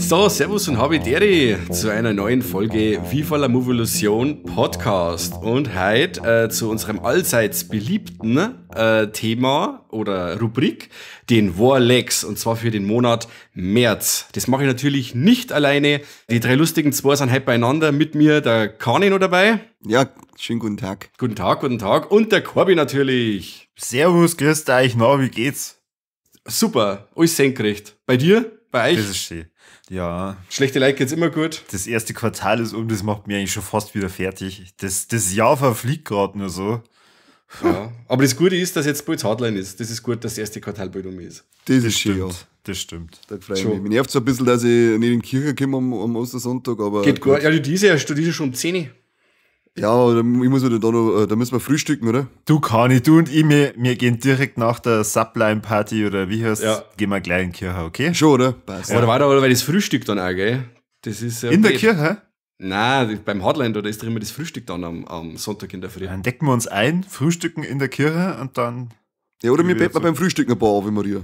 So, servus und habidere zu einer neuen Folge Viva la Movolution Podcast. Und heute zu unserem allseits beliebten Thema oder Rubrik, den Warlegs, und zwar für den Monat März. Das mache ich natürlich nicht alleine. Die drei lustigen zwei sind heute beieinander. Mit mir der Kani noch dabei. Ja, schönen guten Tag. Guten Tag, guten Tag. Und der Corby natürlich. Servus, grüßt euch, na, wie geht's? Super, alles senkrecht. Bei dir? Bei euch? Das ist schön. Ja. Schlechte Leute geht's immer gut. Das erste Quartal ist um, das macht mir eigentlich schon fast wieder fertig. Das Jahr verfliegt gerade nur so. Ja. Aber das Gute ist, dass jetzt bald Hardline ist. Das ist gut, dass das erste Quartal bald um ist. Das ist schön, ja. Das stimmt. Da freue ich mich. Mich nervt so ein bisschen, dass ich nicht in die Kirche komme am Ostersonntag, aber. Geht gut. Ja, die ist ja schon um 10 Uhr. Ja, aber ich muss wieder da noch, da müssen wir frühstücken, oder? Du, Kani, du und ich, wir gehen direkt nach der Subline-Party oder wie heißt, ja, gehen wir gleich in die Kirche, okay? Schon, oder? Passt. Aber da war da aber das Frühstück dann auch, gell? Das ist ja in der Kirche? Nein, beim Hardline, da ist doch immer das Frühstück dann am Sonntag in der Früh. Dann decken wir uns ein, frühstücken in der Kirche und dann. Ja, oder wir betten beim Frühstücken ein paar auf, Maria.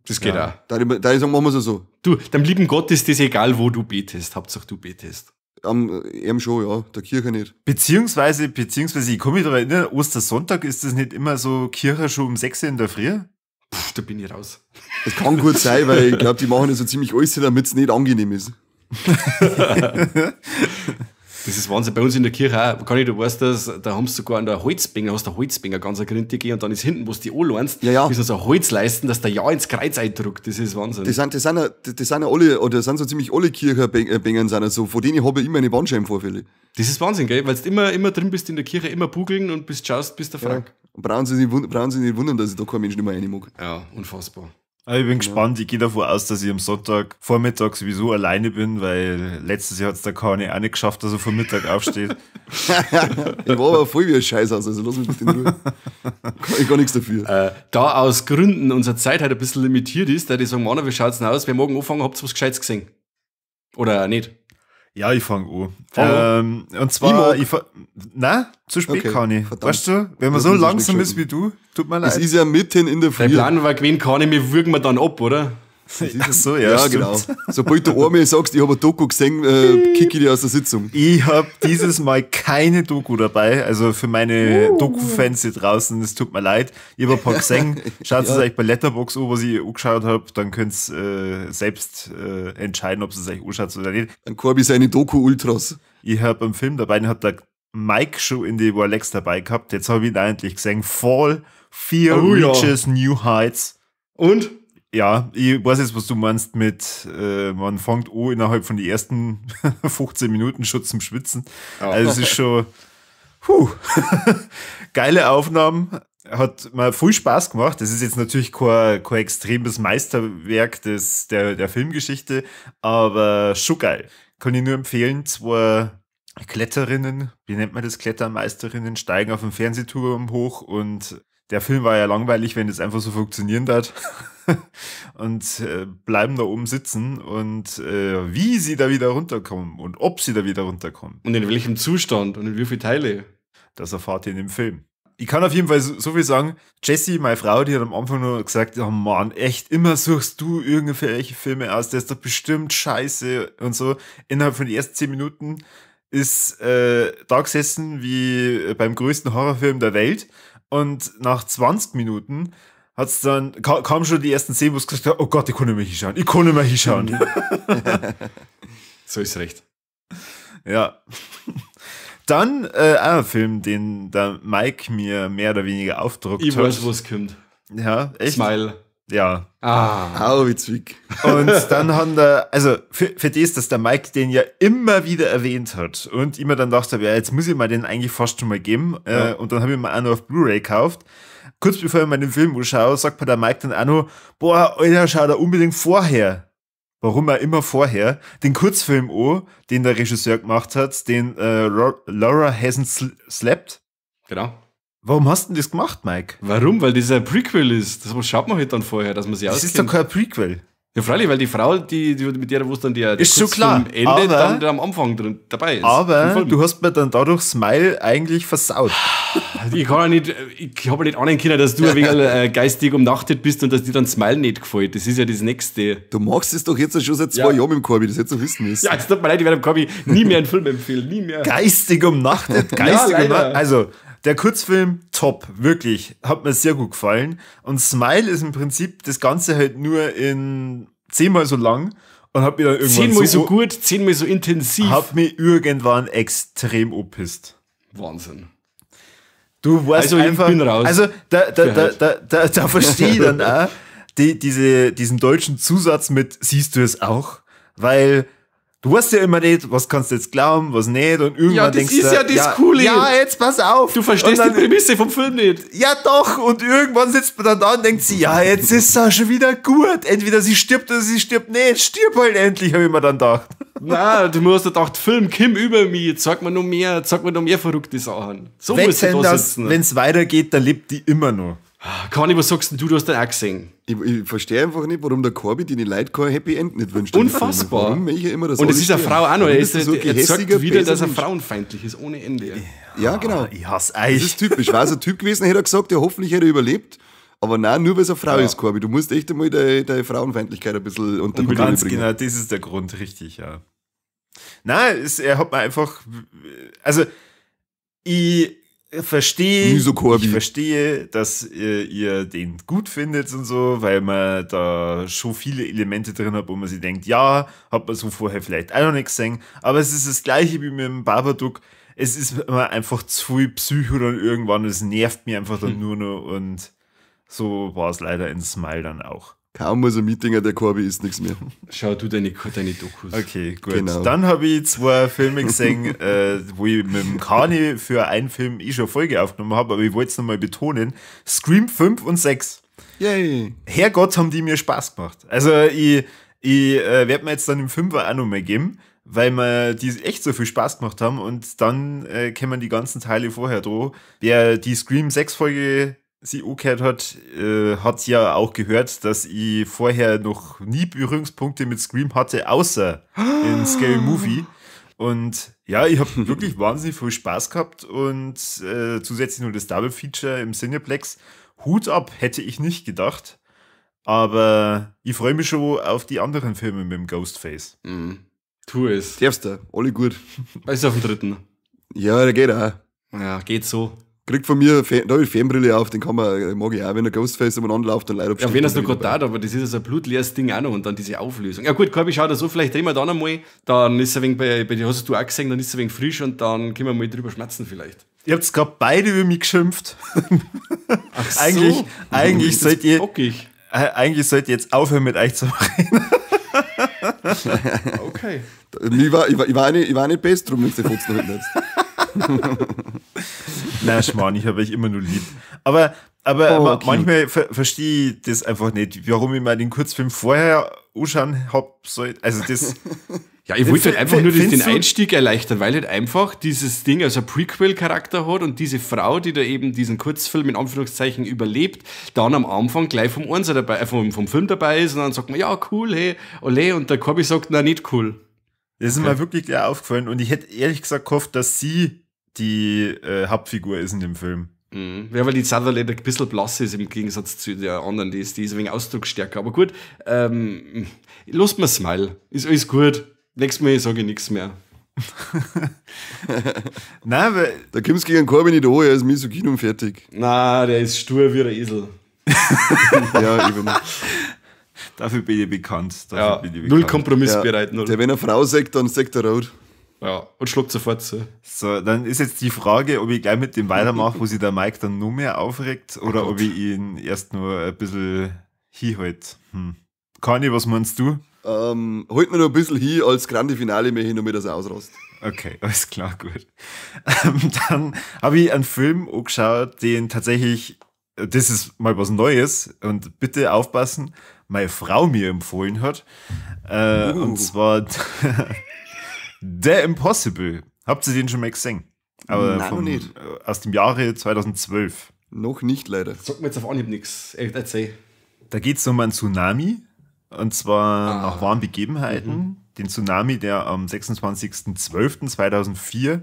Das geht ja auch. Da ich sagen, machen wir es so. Du, dem lieben Gott ist das egal, wo du betest. Hauptsache du betest. Am schon, ja, der Kirche nicht. Beziehungsweise, ich komme mich daran erinnern, Ostersonntag, ist das nicht immer so Kirche schon um 6 Uhr in der Früh? Puh, da bin ich raus. Das kann gut sein, weil ich glaube, die machen das so ziemlich alles, damit es nicht angenehm ist. Das ist Wahnsinn. Bei uns in der Kirche auch, kann ich, du weißt das, da haben sie sogar an der Holzbinger, hast der Holzbinger ganz eine Grinte gegeben und dann ist hinten, wo du die anlernst, ja, ja, ist so ein Holzleisten, dass der ja ins Kreuz eindruckt. Das ist Wahnsinn. Das sind ja alle, oder sind so ziemlich alle Kirchenbängern sind so, vor denen habe ich immer eine Bandscheibenvorfälle. Das ist Wahnsinn, gell? Weil du immer drin bist in der Kirche, immer bugeln und bist schaust, bist der Frank. Ja. Und brauchen sie nicht wundern, dass ich da kein Mensch nicht mehr rein mag. Ja, unfassbar. Aber ich bin gespannt, ich gehe davon aus, dass ich am Sonntag Vormittag sowieso alleine bin, weil letztes Jahr hat es der Kani auch nicht geschafft, dass er vor Mittag aufsteht. Ich war aber voll wie ein Scheiß aus, also lass mich bitte in Ruhe. Kann ich gar nichts dafür. Da aus Gründen unsere Zeit halt ein bisschen limitiert ist, da die sagen, Mann, wie schaut's denn aus? Wer morgen anfangen, habt ihr was Gescheites gesehen? Oder nicht? Ja, ich fange an. Und zwar, nein, zu spät, okay, Kani. Weißt du, wenn man so langsam ist wie du, tut mir leid. Es ist ja mitten in der Früh. Dein Plan war gewesen, Kani, wir würgen wir dann ab, oder? Ach so, ja, ja, genau. Sobald du einmal sagst, ich habe eine Doku gesehen, kicke ich dich aus der Sitzung. Ich habe dieses Mal keine Doku dabei. Also für meine Doku-Fans hier draußen, es tut mir leid. Ich habe ein paar gesehen. Schaut es euch bei Letterboxd an, was ich angeschaut habe. Dann könnt ihr selbst entscheiden, ob es euch anschaut oder nicht. Dann Corby seine Doku-Ultras. Ich habe einen Film dabei, den hat der Mike schon in die Warlegs dabei gehabt. Jetzt habe ich ihn endlich gesehen. Fall, Fear Reaches New Heights. Und? Ja, ich weiß jetzt, was du meinst mit, man fängt an innerhalb von den ersten 15 Minuten schon zum Schwitzen. Oh. Also es ist schon, geile Aufnahmen, hat mir viel Spaß gemacht. Das ist jetzt natürlich kein extremes Meisterwerk der Filmgeschichte, aber schon geil. Kann ich nur empfehlen, zwei Kletterinnen, wie nennt man das, Klettermeisterinnen, steigen auf dem Fernsehturm hoch und der Film war ja langweilig, wenn das einfach so funktionieren hat. Und bleiben da oben sitzen und wie sie da wieder runterkommen und ob sie da wieder runterkommen. Und in welchem Zustand und in wie viele Teile? Das erfahrt ihr in dem Film. Ich kann auf jeden Fall so viel sagen, Jessie, meine Frau, die hat am Anfang nur gesagt, oh Mann, echt, immer suchst du irgendwelche Filme aus, der ist doch bestimmt scheiße und so. Innerhalb von den ersten 10 Minuten ist da gesessen wie beim größten Horrorfilm der Welt. Und nach 20 Minuten hat's dann, kam schon die ersten Szenen, wo es gesagt hat, oh Gott, ich kann nicht mehr hinschauen, ich kann nicht mehr hinschauen. So ist recht. Ja. Dann auch ein Film, den der Mike mir mehr oder weniger aufdruckt Ich hat. weiß, was kommt. Ja, echt? Smile. Ja. Ah. Au, wie zwick. Und dann haben da, also für das, dass der Mike den ja immer wieder erwähnt hat und immer dann dachte, ja, jetzt muss ich mir den eigentlich fast schon mal geben. Ja. Und dann habe ich mir auch noch auf Blu-ray gekauft. Kurz bevor ich mir den Film anschaue, sagt mir der Mike dann auch noch, boah, Alter, schau da unbedingt vorher. Warum auch immer vorher, den Kurzfilm an, den der Regisseur gemacht hat, den Laura Hasn't Slept. Genau. Warum hast du denn das gemacht, Mike? Warum? Weil das ein Prequel ist. Das schaut man halt dann vorher, dass man sich Das ist doch kein Prequel. Ja, freilich, weil die Frau, die mit der, wo es dann der ist schon klar, endet, aber, dann am Anfang drin dabei ist. Aber du hast mir dann dadurch Smile eigentlich versaut. Ich kann ja nicht, ich habe ja nicht ahnen können, dass du ein wenig geistig umnachtet bist und dass dir dann Smile nicht gefällt. Das ist ja das Nächste. Du machst es doch jetzt schon seit 2 Jahren mit dem Corby, das hättest du wissen müssen. Ja, es tut mir leid, ich werde dem Corby nie mehr einen Film empfehlen, nie mehr. Geistig umnachtet, geistig umnachtet. Also, der Kurzfilm, top, wirklich. Hat mir sehr gut gefallen. Und Smile ist im Prinzip das Ganze halt nur in 10-mal so lang und hat mir dann irgendwann 10-mal so gut, 10-mal so intensiv. Hat mir irgendwann extrem opisst. Wahnsinn. Du weißt also, einfach, ich bin raus. Also, da verstehe ich dann auch diesen deutschen Zusatz mit, siehst du es auch? Weil du weißt ja immer nicht, was kannst du jetzt glauben, was nicht. Und irgendwann ja, das denkst ist du, ja das Coole. Ja, jetzt pass auf. Du verstehst dann die Prämisse vom Film nicht. Ja, doch. Und irgendwann sitzt man dann da und denkt sich, ja, jetzt ist es schon wieder gut. Entweder sie stirbt oder sie stirbt nicht. Stirb halt endlich, habe ich mir dann gedacht. Na, du musst gedacht, Film, komm über mich, zeig mir noch mehr verrückte Sachen. So musst du da sitzen. Wenn es weitergeht, dann lebt die immer noch. Conny, was sagst denn du? Du hast den auch gesehen. Ich verstehe einfach nicht, warum der Corby die Leute kein Happy End nicht wünscht. Unfassbar. Warum ich immer das Und es ist eine Frau auch noch. Er, so er zeigt wieder, dass er frauenfeindlich ist, ohne Ende. Ja, genau. Ich hasse euch. Das ist typisch. War so ein Typ gewesen, hätte er gesagt, ja, hoffentlich hätte er überlebt. Aber nein, nur weil es eine Frau ist, Corby. Du musst echt einmal deine Frauenfeindlichkeit ein bisschen unter Kontrolle Ganz bringen. Genau, das ist der Grund, richtig, ja. Nein, er hat mir einfach. Also, ich verstehe, dass ihr den gut findet und so, weil man da schon viele Elemente drin hat, wo man sich denkt, ja, hat man so vorher vielleicht auch noch nicht gesehen, aber es ist das Gleiche wie mit dem Babadook. Es ist immer einfach zu viel Psycho dann irgendwann, es nervt mich einfach dann nur noch und so war es leider in Smile dann auch. Kaum muss ein Meetinger, der Corby ist nichts mehr. Schau du deine Dokus. Okay, gut. Genau. Dann habe ich 2 Filme gesehen, wo ich mit dem Kani für einen Film schon Folge aufgenommen habe, aber ich wollte es nochmal betonen. Scream 5 und 6. Yay. Herrgott, haben die mir Spaß gemacht. Also ich werde mir jetzt dann im 5er auch nochmal geben, weil mir die echt so viel Spaß gemacht haben und dann kämen die ganzen Teile vorher droh. Wer die Scream 6 Folge sie angehört hat, hat ja auch gehört, dass ich vorher noch nie Berührungspunkte mit Scream hatte, außer in Scary Movie. Und ja, ich habe wirklich wahnsinnig viel Spaß gehabt und zusätzlich nur das Double Feature im Cineplex. Hut ab, hätte ich nicht gedacht. Aber ich freue mich schon auf die anderen Filme mit dem Ghostface. Mhm. Tu es. Darfst du, alle gut. Ist auf dem dritten. Ja, der geht auch. Ja, geht so. Kriegt von mir, da habe ich Fanbrille auf, den kann man, mag ich auch, wenn der Ghostface umeinander läuft, dann leider. Ja, wenn das noch gerade da, aber das ist ja so ein blutleeres Ding auch noch und dann diese Auflösung. Ja gut, Corby, schau da so, vielleicht drehen wir dann einmal, dann ist er ein wenig, bei dir hast du auch gesehen, dann ist er ein wenig frisch und dann können wir mal drüber schmerzen vielleicht. Ihr habt gerade beide über mich geschimpft. Ach so. Eigentlich sollt ihr, eigentlich sollt ihr jetzt aufhören, mit euch zu reden. Okay. Ich war nicht best drum, wenn du die Fotzen halten hast. Nein, Schmarrn, ich habe euch immer nur lieb. Aber manchmal verstehe ich das einfach nicht, warum ich mir den Kurzfilm vorher anschauen hab sollen. Also das. Ja, ich wollte halt einfach nur den Einstieg erleichtern, weil halt einfach dieses Ding also Prequel-Charakter hat und diese Frau, die da eben diesen Kurzfilm in Anführungszeichen überlebt, dann am Anfang gleich vom Einser dabei, vom Film dabei ist und dann sagt man, ja, cool, hey, ole, und der Corby sagt, na, nicht cool. Das ist mir wirklich gleich aufgefallen und ich hätte ehrlich gesagt gehofft, dass sie die Hauptfigur ist in dem Film. Mhm. Ja, weil die Sutherland ein bisschen blass ist im Gegensatz zu der anderen, die ist ein wenig ausdrucksstärker. Aber gut, lasst mir Smile. Ist alles gut. Nächstes Mal sage ich nichts mehr. Nein, weil da kommst du gegen Corby nicht an, er ist misogyn und fertig. Na, der ist stur wie ein Esel. Ja, eben. Dafür bin ich bekannt. Null kompromissbereit. Ja, der, wenn eine Frau sagt, dann sagt er rot. Ja, und schluckt sofort zu. So, dann ist jetzt die Frage, ob ich gleich mit dem weitermache, wo sich der Mike dann nur mehr aufregt, oder ob ich ihn erst nur ein bisschen hinhalte. Kani, was meinst du? Halt mir noch ein bisschen hin, als grande Finale möchte ich noch mit das ausrast. Okay, alles klar, gut. Dann habe ich einen Film angeschaut, den tatsächlich, das ist mal was Neues und bitte aufpassen, meine Frau mir empfohlen hat. Und zwar The Impossible. Habt ihr den schon mal gesehen? Aber Nein, noch nicht. Aus dem Jahre 2012. Noch nicht, leider. Sag mir jetzt auf Anhieb nichts. Erzähl. Da geht es um einen Tsunami. Und zwar nach wahren Begebenheiten. Den Tsunami, der am 26.12.2004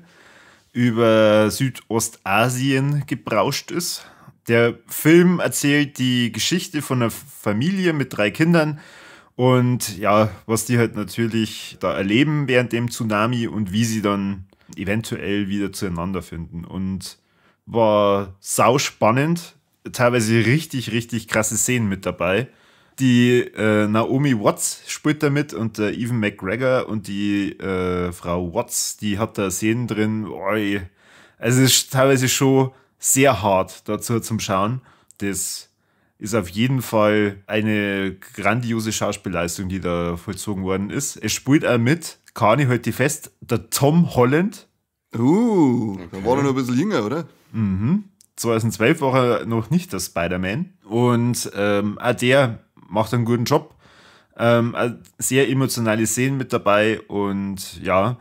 über Südostasien gebrauscht ist. Der Film erzählt die Geschichte von einer Familie mit 3 Kindern und ja, was die halt natürlich da erleben während dem Tsunami und wie sie dann eventuell wieder zueinander finden. Und war sauspannend, teilweise richtig, richtig krasse Szenen mit dabei. Die Naomi Watts spielt da mit und der Ewan McGregor und die Frau Watts, die hat da Szenen drin. Oi. Also es ist teilweise schon sehr hart dazu zum Schauen. Das ist auf jeden Fall eine grandiose Schauspielleistung, die da vollzogen worden ist. Es spielt auch mit, kann ich heute fest, der Tom Holland. Da war er noch ein bisschen jünger, oder? 2012 war er noch nicht der Spider-Man. Und auch der macht einen guten Job. Sehr emotionale Szenen mit dabei. Und ja,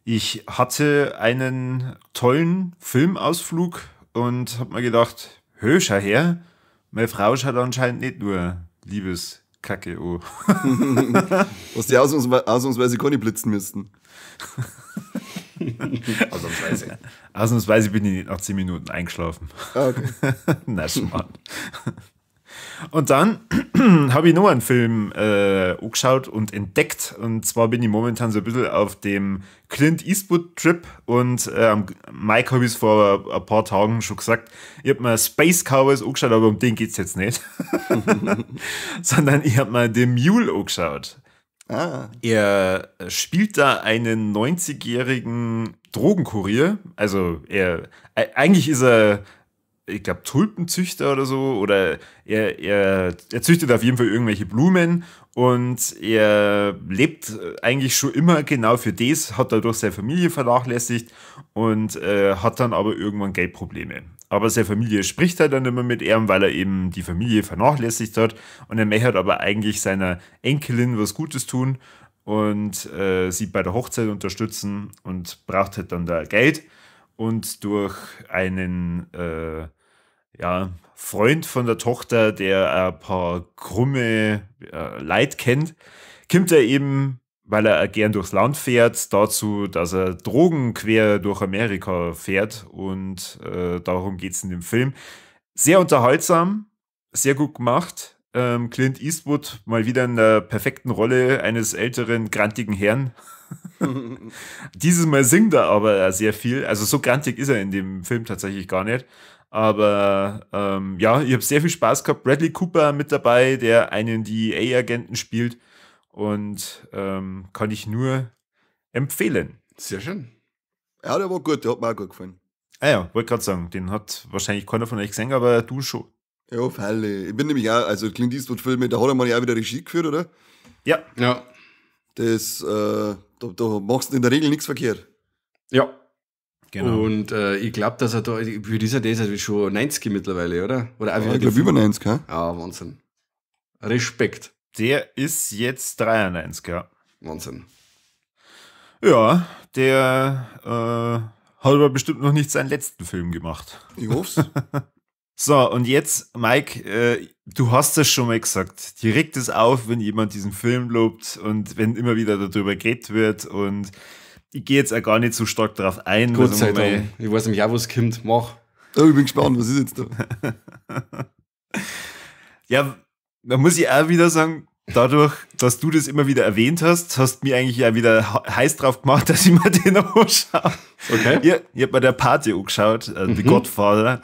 ich hatte einen tollen Filmausflug und hab mir gedacht, hö, schau her, meine Frau schaut anscheinend nicht nur Liebeskacke an. Was die ausnahmsweise gar nicht blitzen müssten. Ausnahmsweise. Ausnahmsweise bin ich nicht nach 10 Minuten eingeschlafen. Ah, okay. Na, Schmarrn. Und dann habe ich noch einen Film angeschaut und entdeckt. Und zwar bin ich momentan so ein bisschen auf dem Clint Eastwood-Trip. Und Mike habe ich es vor ein paar Tagen schon gesagt. Ich habe mir Space Cowboys angeschaut, aber um den geht's jetzt nicht. Sondern ich habe mir The Mule angeschaut. Ah. Er spielt da einen 90-jährigen Drogenkurier. Also eigentlich ist er, ich glaub, Tulpenzüchter oder so, oder er züchtet auf jeden Fall irgendwelche Blumen und er lebt eigentlich schon immer genau für das, hat dadurch seine Familie vernachlässigt und hat dann aber irgendwann Geldprobleme. Aber seine Familie spricht halt dann immer mit ihm, weil er eben die Familie vernachlässigt hat und er möchte aber eigentlich seiner Enkelin was Gutes tun und sie bei der Hochzeit unterstützen und braucht halt dann da Geld. Und durch einen Freund von der Tochter, der ein paar krumme Leute kennt, kommt er eben, weil er gern durchs Land fährt, dazu, dass er Drogen quer durch Amerika fährt und darum geht's in dem Film. Sehr unterhaltsam, sehr gut gemacht. Clint Eastwood mal wieder in der perfekten Rolle eines älteren, grantigen Herrn. Dieses Mal singt er aber sehr viel. Also so grantig ist er in dem Film tatsächlich gar nicht. Aber ich habe sehr viel Spaß gehabt. Bradley Cooper mit dabei, der einen DEA-Agenten spielt. Und kann ich nur empfehlen. Sehr schön. Ja, der war gut, der hat mir auch gut gefallen. Ah ja, wollte gerade sagen, den hat wahrscheinlich keiner von euch gesehen, aber du schon. Ja, freilich. Ich bin nämlich auch, also Clint Eastwood-Filme, da hat er mal ja auch wieder Regie geführt, oder? Ja. Ja. Das, da machst du in der Regel nichts verkehrt. Ja. Genau. Und ich glaub, dass er da, wie dieser, der ist ja schon 90 mittlerweile, oder? Oder auch Ja, ich glaub, über 90, hä? Ja, Wahnsinn. Respekt. Der ist jetzt 93, ja. Wahnsinn. Ja, der hat aber bestimmt noch nicht seinen letzten Film gemacht. Ich hoff's. So, und jetzt, Mike, du hast das schon mal gesagt. Dir regt es auf, wenn jemand diesen Film lobt und wenn immer wieder darüber geredet wird. Und ich gehe jetzt auch gar nicht so stark darauf ein. Gott sei Dank. Ich weiß nämlich auch, was kommt. Mach. Oh, ich bin gespannt, was ist jetzt da? Ja, da muss ich auch wieder sagen, dadurch, dass du das immer wieder erwähnt hast, hast du mir eigentlich auch wieder heiß drauf gemacht, dass ich mir den anschaue. Okay. Ich hab mir der Pate angeschaut, The Godfather.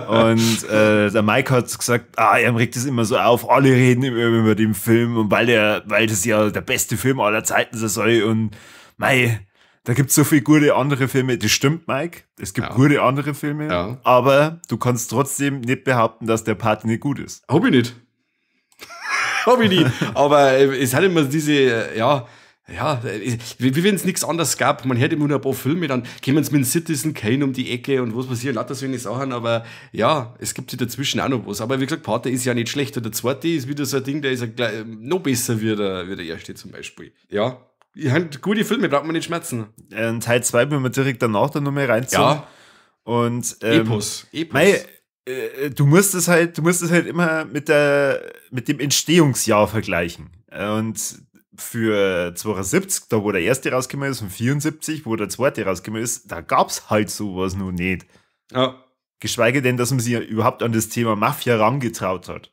Und der Mike hat gesagt, er regt das immer so auf, alle reden immer über den Film und weil das ja der beste Film aller Zeiten sein soll. Und mei, da gibt's so viele gute andere Filme. Das stimmt, Mike. Es gibt gute andere Filme. Ja. Aber du kannst trotzdem nicht behaupten, dass der Pate nicht gut ist. Hab ich nicht. Hab ich nicht. Aber es hat immer diese, wie wenn es nichts anderes gab. Man hört immer nur ein paar Filme, dann kommen sie mit Citizen Kane um die Ecke und was weiß ich, lauter solche Sachen. Aber ja, es gibt sich dazwischen auch noch was. Aber wie gesagt, Pate ist ja nicht schlecht. Und der zweite ist wieder so ein Ding, der ist ja gleich, noch besser wie der erste zum Beispiel. Ja, Ja, gute Filme, braucht man nicht schmerzen. Teil 2 werden wir direkt danach dann nochmal reinziehen. Ja. Und, Epos. Epos. Mei, du musst es halt immer mit dem Entstehungsjahr vergleichen. Und für 72, da wo der erste rausgekommen ist, und 74, wo der zweite rausgekommen ist, da gab's halt sowas noch nicht. Ja. Geschweige denn, dass man sich überhaupt an das Thema Mafia rangetraut hat.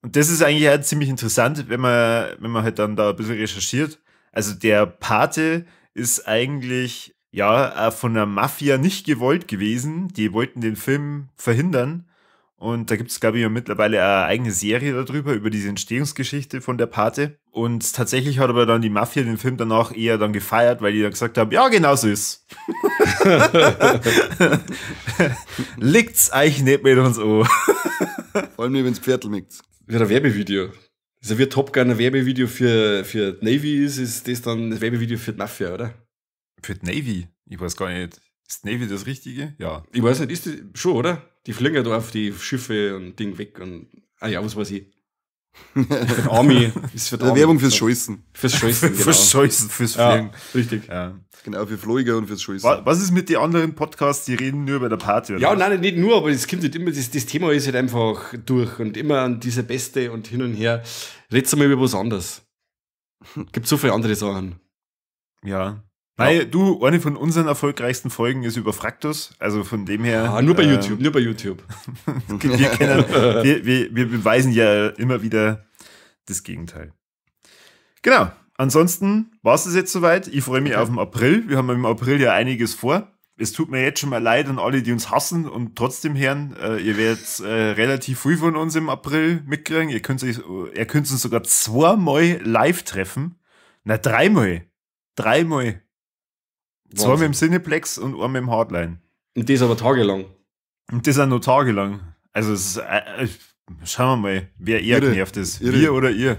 Und das ist eigentlich auch ziemlich interessant, wenn man halt dann da ein bisschen recherchiert. Also der Pate ist eigentlich ja von der Mafia nicht gewollt gewesen. Die wollten den Film verhindern. Und da gibt es, glaube ich, ja mittlerweile eine eigene Serie darüber, über diese Entstehungsgeschichte von der Pate. Und tatsächlich hat aber dann die Mafia den Film danach eher dann gefeiert, weil die dann gesagt haben, ja, genau so ist. Liegt's euch nicht mit uns an. Vor allem nicht, wenn's Pferdl mixt. Wie ein Werbevideo. Das ist ja wie Top Gun ein Werbevideo für die Navy ist das dann ein Werbevideo für die Mafia, oder? Für die Navy? Ich weiß gar nicht. Ist Navy das Richtige? Ja. Ich weiß nicht, ist das schon, oder? Die fliegen ja da auf die Schiffe und Ding weg und, ah ja, was weiß ich. Für die Army. Ist für die Army. Werbung fürs Scheißen. Fürs Scheißen, genau. Fürs Scheißen, fürs Fliegen. Ja, richtig. Ja. Genau, für Flieger und fürs Scheißen. Was ist mit den anderen Podcasts, die reden nur über der Party? Oder? Ja, nein, nicht nur, aber es kommt nicht immer, das Thema ist halt einfach durch und immer an diese Beste und hin und her. Red's mal über was anderes. Gibt so viele andere Sachen. Ja. Nein, du, eine von unseren erfolgreichsten Folgen ist über Fraktus, also von dem her. Ah, nur bei YouTube, nur bei YouTube. Wir beweisen ja immer wieder das Gegenteil. Genau, ansonsten war es jetzt soweit. Ich freue mich auf den April. Wir haben im April ja einiges vor. Es tut mir jetzt schon mal leid an alle, die uns hassen und trotzdem hören. Ihr werdet relativ früh von uns im April mitkriegen. Ihr könnt uns sogar zweimal live treffen. Na, dreimal. Dreimal. Zweimal im Cineplex und einmal im Hardline. Und das aber tagelang. Und das auch nur tagelang. Also es ist, schauen wir mal, wer eher genervt ist. Irre. Wir oder ihr.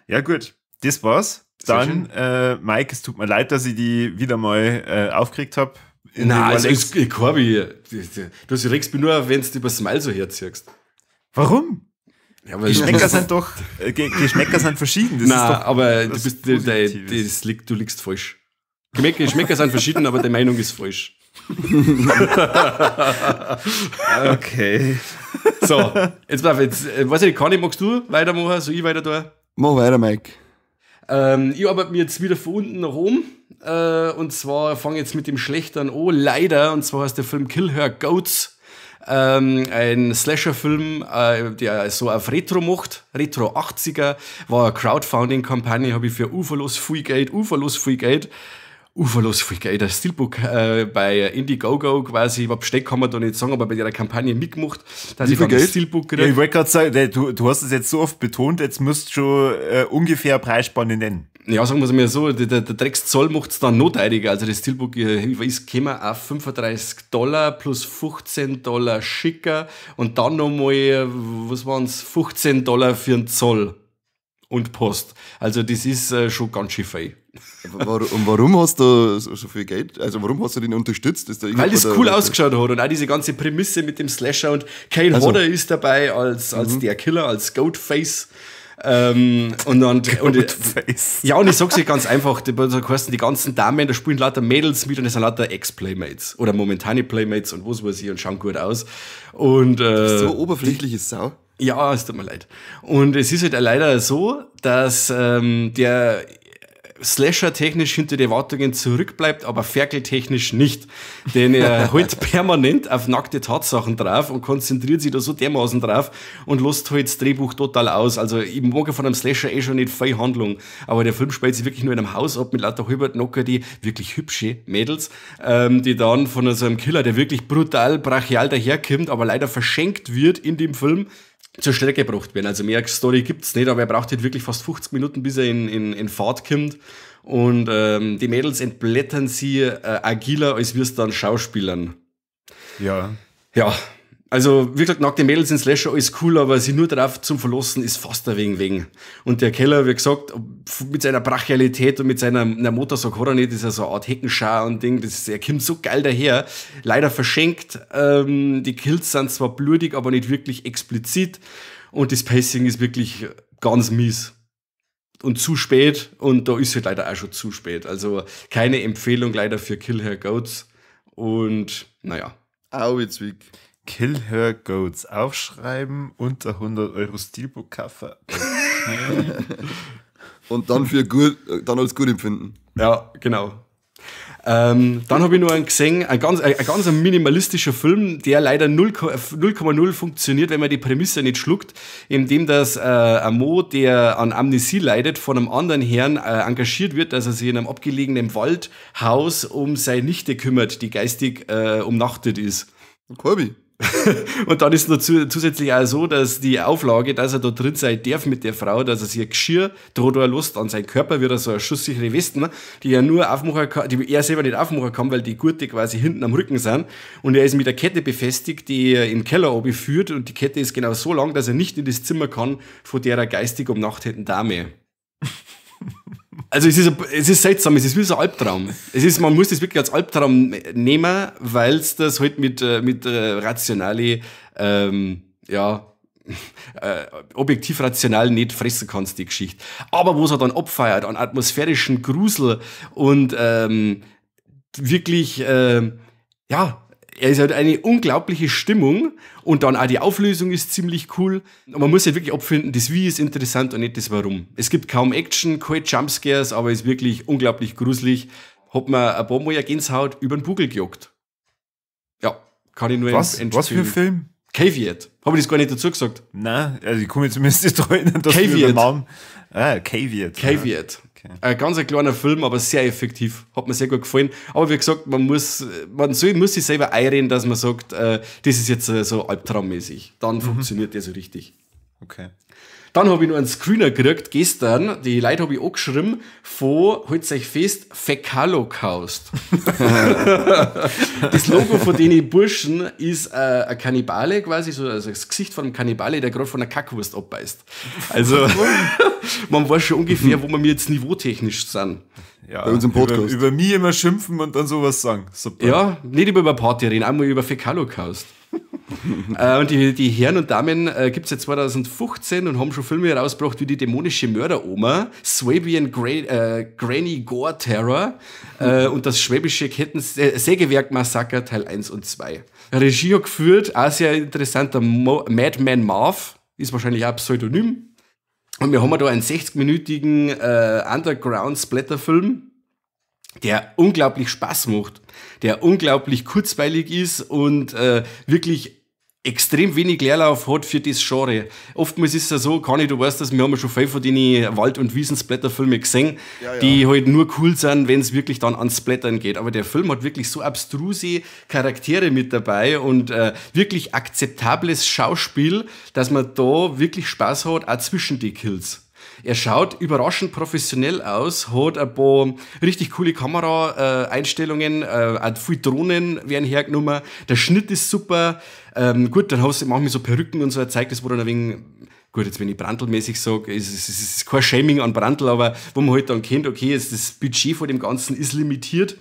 Ja gut, das war's. Dann, Mike, es tut mir leid, dass ich die wieder mal aufgeregt habe. Nein, also Corby, du regst mich nur auf, wenn du über Smile so herziehst. Warum? Ja, Geschmäcker sind doch, Geschmäcker sind verschieden. Das Nein, ist doch aber du bist, du liegst falsch. Geschmäcker sind verschieden, aber die Meinung ist falsch. Okay. So, jetzt, weiß ich nicht, Conny, magst du weitermachen? Soll ich weiter da? Mach weiter, Mike. Ich arbeite mir jetzt wieder von unten nach oben. Und zwar fange ich jetzt mit dem Schlechteren an, leider. Und zwar heißt der Film Kill Her Goats. Ein Slasher-Film, der so auf Retro macht, Retro 80er, war eine Crowdfunding-Kampagne, habe ich für uferlos viel Geld, ein Steelbook bei Indiegogo quasi, was bestellt kann man da nicht sagen, aber bei der Kampagne mitgemacht, dass ich dann das Steelbook kriege. Ja, ich wollte gerade sagen, du hast es jetzt so oft betont, jetzt musst du schon ungefähr Preisspanne nennen. Ja, sagen wir es mal so, der Dreckszoll macht es dann noch teurer. Also das Steelbook ist gekommen auf $35 plus $15 schicker und dann nochmal, was waren's, $15 für den Zoll und Post. Also das ist schon ganz schön viel. Und warum hast du so viel Geld? Also warum hast du den unterstützt? Ist da Weil das cool ausgeschaut hat und auch diese ganze Prämisse mit dem Slasher und Kane Hodder ist dabei als der Killer, als Goatface. Und dann, und ja, und ich sag's dir ganz einfach, da kosten die ganzen Damen, da spielen lauter Mädels mit und das sind lauter Ex-Playmates oder momentane Playmates und was weiß ich und schauen gut aus. Und, so oberflächliche Sau. Ja, es tut mir leid. Und es ist halt leider so, dass der Slasher-technisch hinter die Erwartungen zurückbleibt, aber ferkeltechnisch nicht. Denn er hält permanent auf nackte Tatsachen drauf und konzentriert sich da so dermaßen drauf und lässt halt das Drehbuch total aus. Also ich mag ja von einem Slasher eh schon nicht viel Handlung, aber der Film spielt sich wirklich nur in einem Haus ab mit lauter Halbertnocker, die wirklich hübsche Mädels, die dann von so einem Killer, der wirklich brutal brachial daherkommt, aber leider verschenkt wird in dem Film, zur Strecke gebracht werden. Also mehr Story gibt's nicht, aber er braucht halt wirklich fast 50 Minuten, bis er in Fahrt kommt. Und die Mädels entblättern sie agiler, als wir's dann Schauspielern. Ja. Ja. Also, wie gesagt, nackte Mädels in Slasher, alles cool, aber sie nur darauf zum Verlassen ist fast ein wenig wegen. Und der Keller, wie gesagt, mit seiner Brachialität und mit seiner Motorsack hat er nicht, das ist ja so eine Art Heckenschar und Ding, das ist, er kommt so geil daher. Leider verschenkt, die Kills sind zwar blutig, aber nicht wirklich explizit und das Pacing ist wirklich ganz mies. und zu spät und da ist halt leider auch schon zu spät. Also keine Empfehlung leider für Kill Her Goats und naja. Auwitzwig. Kill Her Goats aufschreiben, unter 100 Euro Steelbook kaufen. Okay. Und dann für gut, dann als gut empfinden. Ja, genau. Dann habe ich noch einen gesehen, ein ganz minimalistischer Film, der leider 0,0 funktioniert, wenn man die Prämisse nicht schluckt, in dem das ein Mo, der an Amnesie leidet, von einem anderen Herrn engagiert wird, dass er sich in einem abgelegenen Waldhaus um seine Nichte kümmert, die geistig umnachtet ist. Corby. Und dann ist noch zusätzlich auch so, dass die Auflage, dass er da drin sein darf mit der Frau, dass er sich ein Geschirr droht oder Lust an seinen Körper, wird er so eine schusssichere Westen, die er nur aufmachen kann, die er selber nicht aufmachen kann, weil die Gurte quasi hinten am Rücken sind. Und er ist mit der Kette befestigt, die er im Keller oben führt, und die Kette ist genau so lang, dass er nicht in das Zimmer kann von der geistig umnachteten Dame. Also es ist seltsam, es ist wie so ein Albtraum. Man muss das wirklich als Albtraum nehmen, weil es das halt mit rationale, objektiv rational nicht fressen kannst, die Geschichte. Aber wo es er dann abfeiert an atmosphärischen Grusel und wirklich, er ist halt eine unglaubliche Stimmung und dann auch die Auflösung ist ziemlich cool. Und man muss halt wirklich abfinden, das Wie ist interessant und nicht das Warum. Es gibt kaum Action, keine Jumpscares, aber es ist wirklich unglaublich gruselig. Hat mir ein paar Mal eine Gänsehaut über den Bugel gejagt. Ja, kann ich nur empfehlen. Was für ein Film? Caveat. Habe ich das gar nicht dazu gesagt? Nein, also ich komme zumindest nicht erinnern, dass Caveat. Du über Namen. Ah, Caveat. Caveat. Okay. Ein ganz ein kleiner Film, aber sehr effektiv. Hat mir sehr gut gefallen. Aber wie gesagt, man muss sich selber einreden, dass man sagt, das ist jetzt so albtraummäßig. Dann funktioniert der so richtig. Okay. Dann habe ich noch einen Screener gekriegt gestern, die Leute habe ich angeschrieben, von, haltet euch fest, Fäkalocaust. Das Logo von den Burschen ist ein Kannibale quasi, so, also das Gesicht von einem Kannibale, der gerade von einer Kackwurst abbeißt. Also man weiß schon ungefähr, wo wir jetzt niveautechnisch sind. Ja, bei unserem Podcast. Über mich immer schimpfen und dann sowas sagen. Super. Ja, nicht über Party reden, einmal über Fäkalocaust. Und die Herren und Damen gibt es seit 2015 und haben schon Filme herausgebracht wie die dämonische Mörderoma, Swabian Granny Gore Terror und das schwäbische Sägewerk-Massaker Teil 1 und 2. Regie hat geführt, auch sehr interessanter Madman Marv, ist wahrscheinlich auch ein Pseudonym. Und wir haben da einen 60-minütigen Underground-Splatter-Film, der unglaublich Spaß macht, der unglaublich kurzweilig ist und wirklich extrem wenig Leerlauf hat für das Genre. Oftmals ist es ja so, Conny, du weißt das, wir haben ja schon viel von den Wald- und Wiesen-Splatter-Filmen gesehen, ja, ja, die halt nur cool sind, wenn es wirklich dann ans Splattern geht. Aber der Film hat wirklich so abstruse Charaktere mit dabei und wirklich akzeptables Schauspiel, dass man da wirklich Spaß hat, auch zwischen die Kills. Er schaut überraschend professionell aus, hat ein paar richtig coole Kamera-Einstellungen, auch viele Drohnen werden hergenommen, der Schnitt ist super. Gut, dann hast du manchmal so Perücken und so gezeigt, das wo dann ein wenig, gut, jetzt wenn ich Brandl-mäßig sage, es ist kein Shaming an Brandl, aber wo man halt dann kennt, okay, jetzt das Budget von dem Ganzen ist limitiert.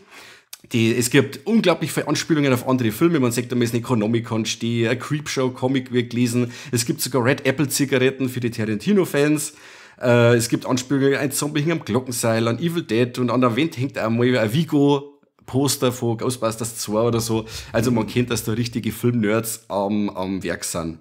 Es gibt unglaublich viele Anspielungen auf andere Filme. Man sagt, da ist Necronomicon stehen, ein Creepshow-Comic wird gelesen. Es gibt sogar Red Apple-Zigaretten für die Tarantino-Fans. Es gibt Anspielungen, ein Zombie hing am Glockenseil, an Evil Dead und an der Wand hängt einmal ein Vigo-Poster von Ghostbusters 2 oder so. Also man kennt, dass da richtige Film-Nerds am Werk sind.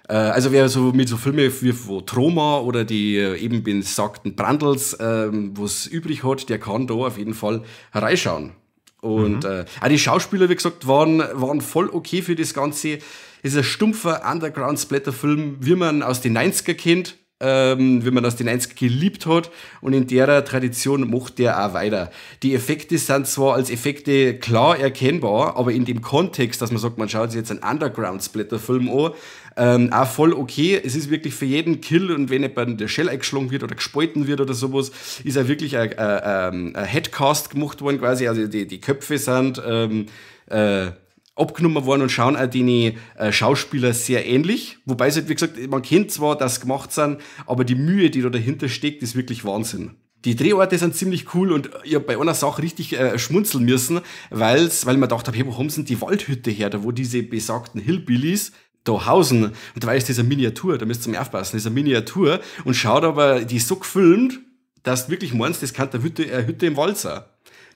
Also wer so mit so Filmen wie von Troma oder die eben besagten Brandls, was übrig hat, der kann da auf jeden Fall reinschauen. Und auch die Schauspieler, wie gesagt, waren voll okay für das Ganze. Es ist ein stumpfer Underground-Splatter-Film, wie man aus den 90er kennt, wie man aus den 90er geliebt hat, und in der Tradition macht der auch weiter. Die Effekte sind zwar als Effekte klar erkennbar, aber in dem Kontext, dass man sagt, man schaut sich jetzt einen Underground-Splatter-Film an, auch voll okay. Es ist wirklich für jeden Kill, und wenn jemand der Shell eingeschlagen wird oder gespalten wird oder sowas, ist auch wirklich ein Headcast gemacht worden quasi, also die Köpfe sind abgenommen worden und schauen auch die Schauspieler sehr ähnlich. Wobei es halt, wie gesagt, man kennt zwar, dass gemacht sind, aber die Mühe, die da dahinter steckt, ist wirklich Wahnsinn. Die Drehorte sind ziemlich cool und ich hab bei einer Sache richtig schmunzeln müssen, weil man gedacht hat, hey, wo haben sie denn die Waldhütte her, da wo diese besagten Hillbillies da hausen? Und da ist das eine Miniatur, da müsst ihr mal aufpassen, das ist eine Miniatur und schaut aber, die ist so gefilmt, dass du wirklich meinst, das kann der Hütte im Wald sein.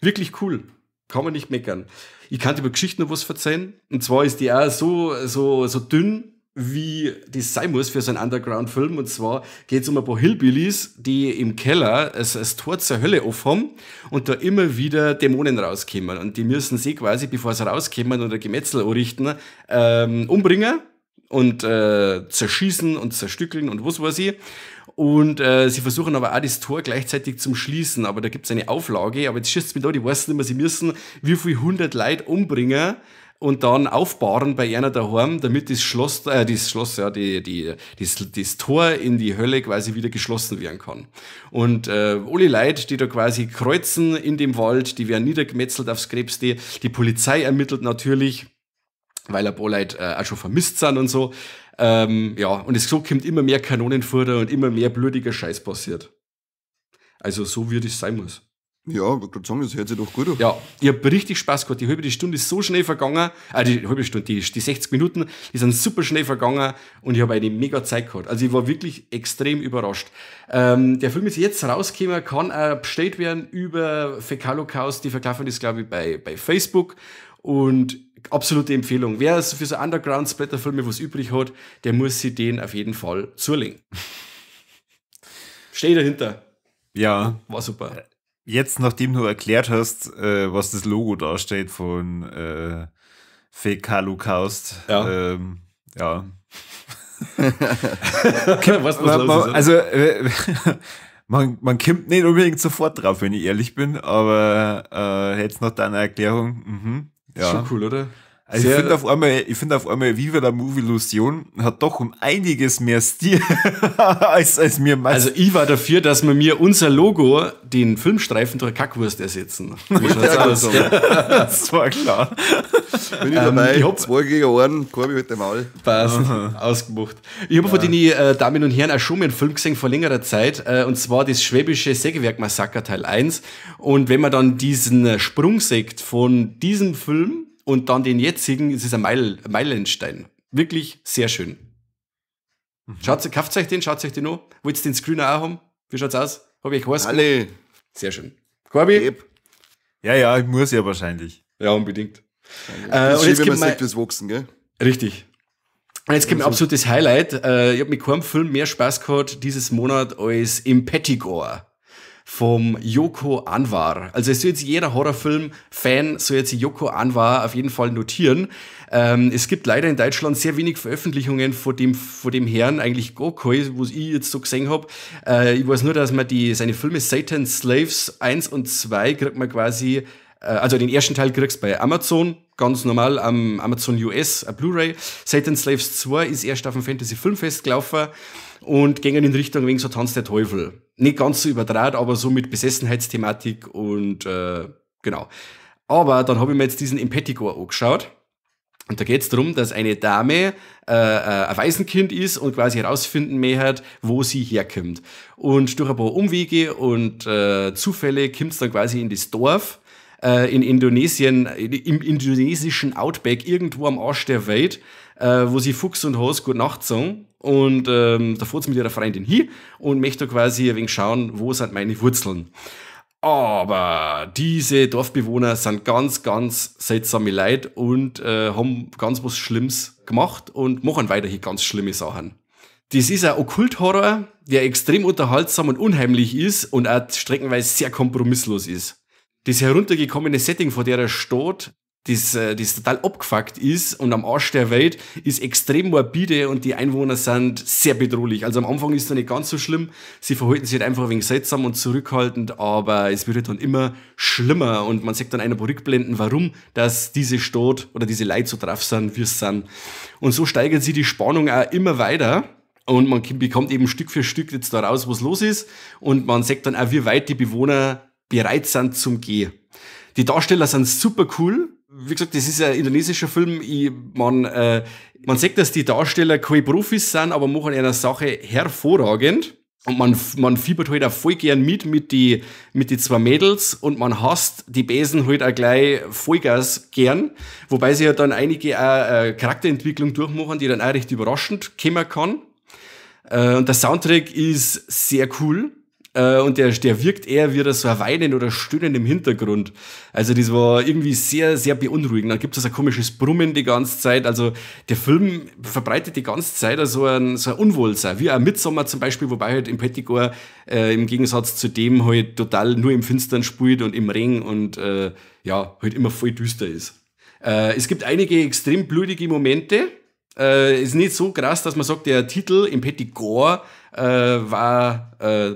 Wirklich cool. Kann man nicht meckern. Ich kann über Geschichten noch was verzeihen. Und zwar ist die auch so dünn, wie das sein muss für so einen Underground-Film. Und zwar geht's um ein paar Hillbillies, die im Keller das Tor zur Hölle offen haben und da immer wieder Dämonen rauskommen. Und die müssen sie quasi, bevor sie rauskommen und ein Gemetzel anrichten, umbringen und zerschießen und zerstückeln und was weiß ich. Und sie versuchen aber auch das Tor gleichzeitig zum Schließen, aber da gibt's eine Auflage, aber jetzt schießt's mich da, die weiß nicht mehr, sie müssen wie viel 100 Leute umbringen und dann aufbahren bei einer daheim, damit das Schloss, das Tor in die Hölle quasi wieder geschlossen werden kann. Und alle Leute, die da quasi kreuzen in dem Wald, die werden niedergemetzelt aufs Krebste. Die Polizei ermittelt natürlich, weil ein paar Leute auch schon vermisst sind und so. Ja, und es so kommt immer mehr Kanonenfutter und immer mehr blutiger Scheiß passiert. Also so wie das sein muss. Ja, ich wollte gerade sagen, das hört sich doch gut an. Ja, ich hab richtig Spaß gehabt. Die halbe Stunde ist so schnell vergangen. Die halbe Stunde, die 60 Minuten, die sind super schnell vergangen und ich habe eine mega Zeit gehabt. Also ich war wirklich extrem überrascht. Der Film ist jetzt rausgekommen, kann auch bestellt werden über Fäkalokaust. Die verkaufen das, glaube ich, bei Facebook. Und absolute Empfehlung. Wer für so Underground-Splatter-Filme was übrig hat, der muss sich den auf jeden Fall zulegen. Steh dahinter. Ja. War super. Jetzt, nachdem du erklärt hast, was das Logo darstellt von Fäkalokaust, ja. Ja. Was los ist, also, man kommt nicht unbedingt sofort drauf, wenn ich ehrlich bin, aber jetzt nach deiner Erklärung, ja. Schon cool, oder? Also ich finde auf einmal, Viva la Movilusion hat doch um einiges mehr Stil als mir meist. Also ich war dafür, dass wir mir unser Logo, den Filmstreifen durch Kackwurst ersetzen. Wie schaut's aus? Das war klar. Bin ich dabei, ich hab 2 gegen 1, Korbi mit dem Maul. Passt, ausgemacht. Ich habe von den Damen und Herren auch schon mal einen Film gesehen vor längerer Zeit, und zwar das Schwäbische Sägewerk-Massaker Teil 1. Und wenn man dann diesen Sprung sieht von diesem Film und dann den jetzigen, es ist ein Meilenstein. Wirklich sehr schön. Mhm. Kauft euch den, schaut euch den an. Wollt ihr den Screener auch haben? Wie schaut's aus? Hab ich heiß Alle. Sehr schön. Corby? Ja, ja, ich muss ja wahrscheinlich. Ja, unbedingt. Ja, und jetzt schön, wenn man sieht, wachsen, gell? Richtig. Und jetzt kommt ein absolutes Highlight. Ich habe mit keinem Film mehr Spaß gehabt dieses Monat als Impetigore vom Joko Anwar. Also es soll jetzt jeder Horrorfilm-Fan, soll jetzt Joko Anwar auf jeden Fall notieren. Es gibt leider in Deutschland sehr wenig Veröffentlichungen von dem Herrn, eigentlich gar keine, was ich jetzt so gesehen habe. Ich weiß nur, dass man seine Filme Satan's Slaves 1 und 2 kriegt man quasi, also den ersten Teil kriegst du bei Amazon, ganz normal am Amazon US, ein Blu-ray. Satan's Slaves 2 ist erst auf dem Fantasy Filmfest gelaufen und gingen in Richtung wegen so Tanz der Teufel. Nicht ganz so überdraht, aber so mit Besessenheitsthematik und genau. Aber dann habe ich mir jetzt diesen Impetigore angeschaut. Und da geht's darum, dass eine Dame ein Waisenkind ist und quasi herausfinden möchte, wo sie herkommt. Und durch ein paar Umwege und Zufälle kommt's dann quasi in das Dorf in Indonesien, im indonesischen Outback, irgendwo am Arsch der Welt, wo sie Fuchs und Hase gute Nacht sagen. Und da fährt sie mit ihrer Freundin hin und möchte quasi ein wenig schauen, wo sind meine Wurzeln. Aber diese Dorfbewohner sind ganz, ganz seltsame Leute und haben ganz was Schlimmes gemacht und machen weiterhin ganz schlimme Sachen. Das ist ein Okkult-Horror, der extrem unterhaltsam und unheimlich ist und auch streckenweise sehr kompromisslos ist. Das heruntergekommene Setting, vor der er steht, das total abgefuckt ist und am Arsch der Welt, ist extrem morbide und die Einwohner sind sehr bedrohlich. Also am Anfang ist es noch nicht ganz so schlimm. Sie verhalten sich halt einfach ein wenig seltsam und zurückhaltend, aber es wird halt dann immer schlimmer und man sieht dann ein paar Rückblenden, warum dass diese Stadt oder diese Leute so drauf sind, wie es sind. Und so steigert sich die Spannung auch immer weiter. Und man bekommt eben Stück für Stück jetzt da raus, was los ist. Und man sieht dann auch, wie weit die Bewohner bereit sind zum Gehen. Die Darsteller sind super cool. Wie gesagt, das ist ein indonesischer Film. Man sieht, dass die Darsteller keine Profis sind, aber machen eine Sache hervorragend. Und man fiebert halt auch voll gern mit die zwei Mädels und man hasst die Besen halt auch gleich Vollgas gern. Wobei sie ja dann einige Charakterentwicklung durchmachen, die dann auch recht überraschend kommen kann. Und der Soundtrack ist sehr cool. Und der wirkt eher wie so ein Weinen oder Stöhnen im Hintergrund. Also das war irgendwie sehr, sehr beunruhigend. Dann gibt es ein komisches Brummen die ganze Zeit. Also der Film verbreitet die ganze Zeit so ein Unwohlsein. Wie auch Midsommar zum Beispiel, wobei halt Impetigore im Gegensatz zu dem halt total nur im Finstern spielt und im Regen und ja, halt immer voll düster ist. Es gibt einige extrem blutige Momente. Ist nicht so krass, dass man sagt, der Titel Impetigore war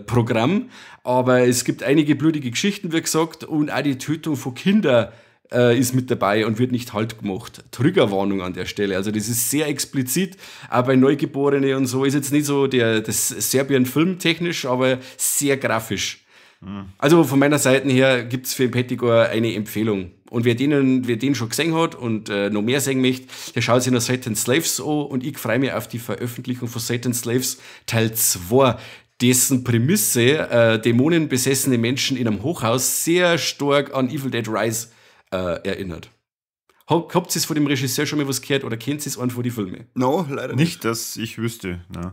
Programm, aber es gibt einige blutige Geschichten, wie gesagt, und auch die Tötung von Kindern ist mit dabei und wird nicht halt gemacht. Triggerwarnung an der Stelle. Also das ist sehr explizit, auch bei Neugeborenen und so. Ist jetzt nicht so das Serbien-Film technisch, aber sehr grafisch. Mhm. Also von meiner Seite her gibt es für Impetigore eine Empfehlung. Und wer den schon gesehen hat und noch mehr sehen möchte, der schaut sich noch Satan's Slaves an und ich freue mich auf die Veröffentlichung von Satan's Slaves Teil 2, dessen Prämisse dämonenbesessene Menschen in einem Hochhaus sehr stark an Evil Dead Rise erinnert. Habt ihr von dem Regisseur schon mal was gehört oder kennt ihr es einen von den Filmen? No, leider nicht. Nicht, dass ich wüsste, no.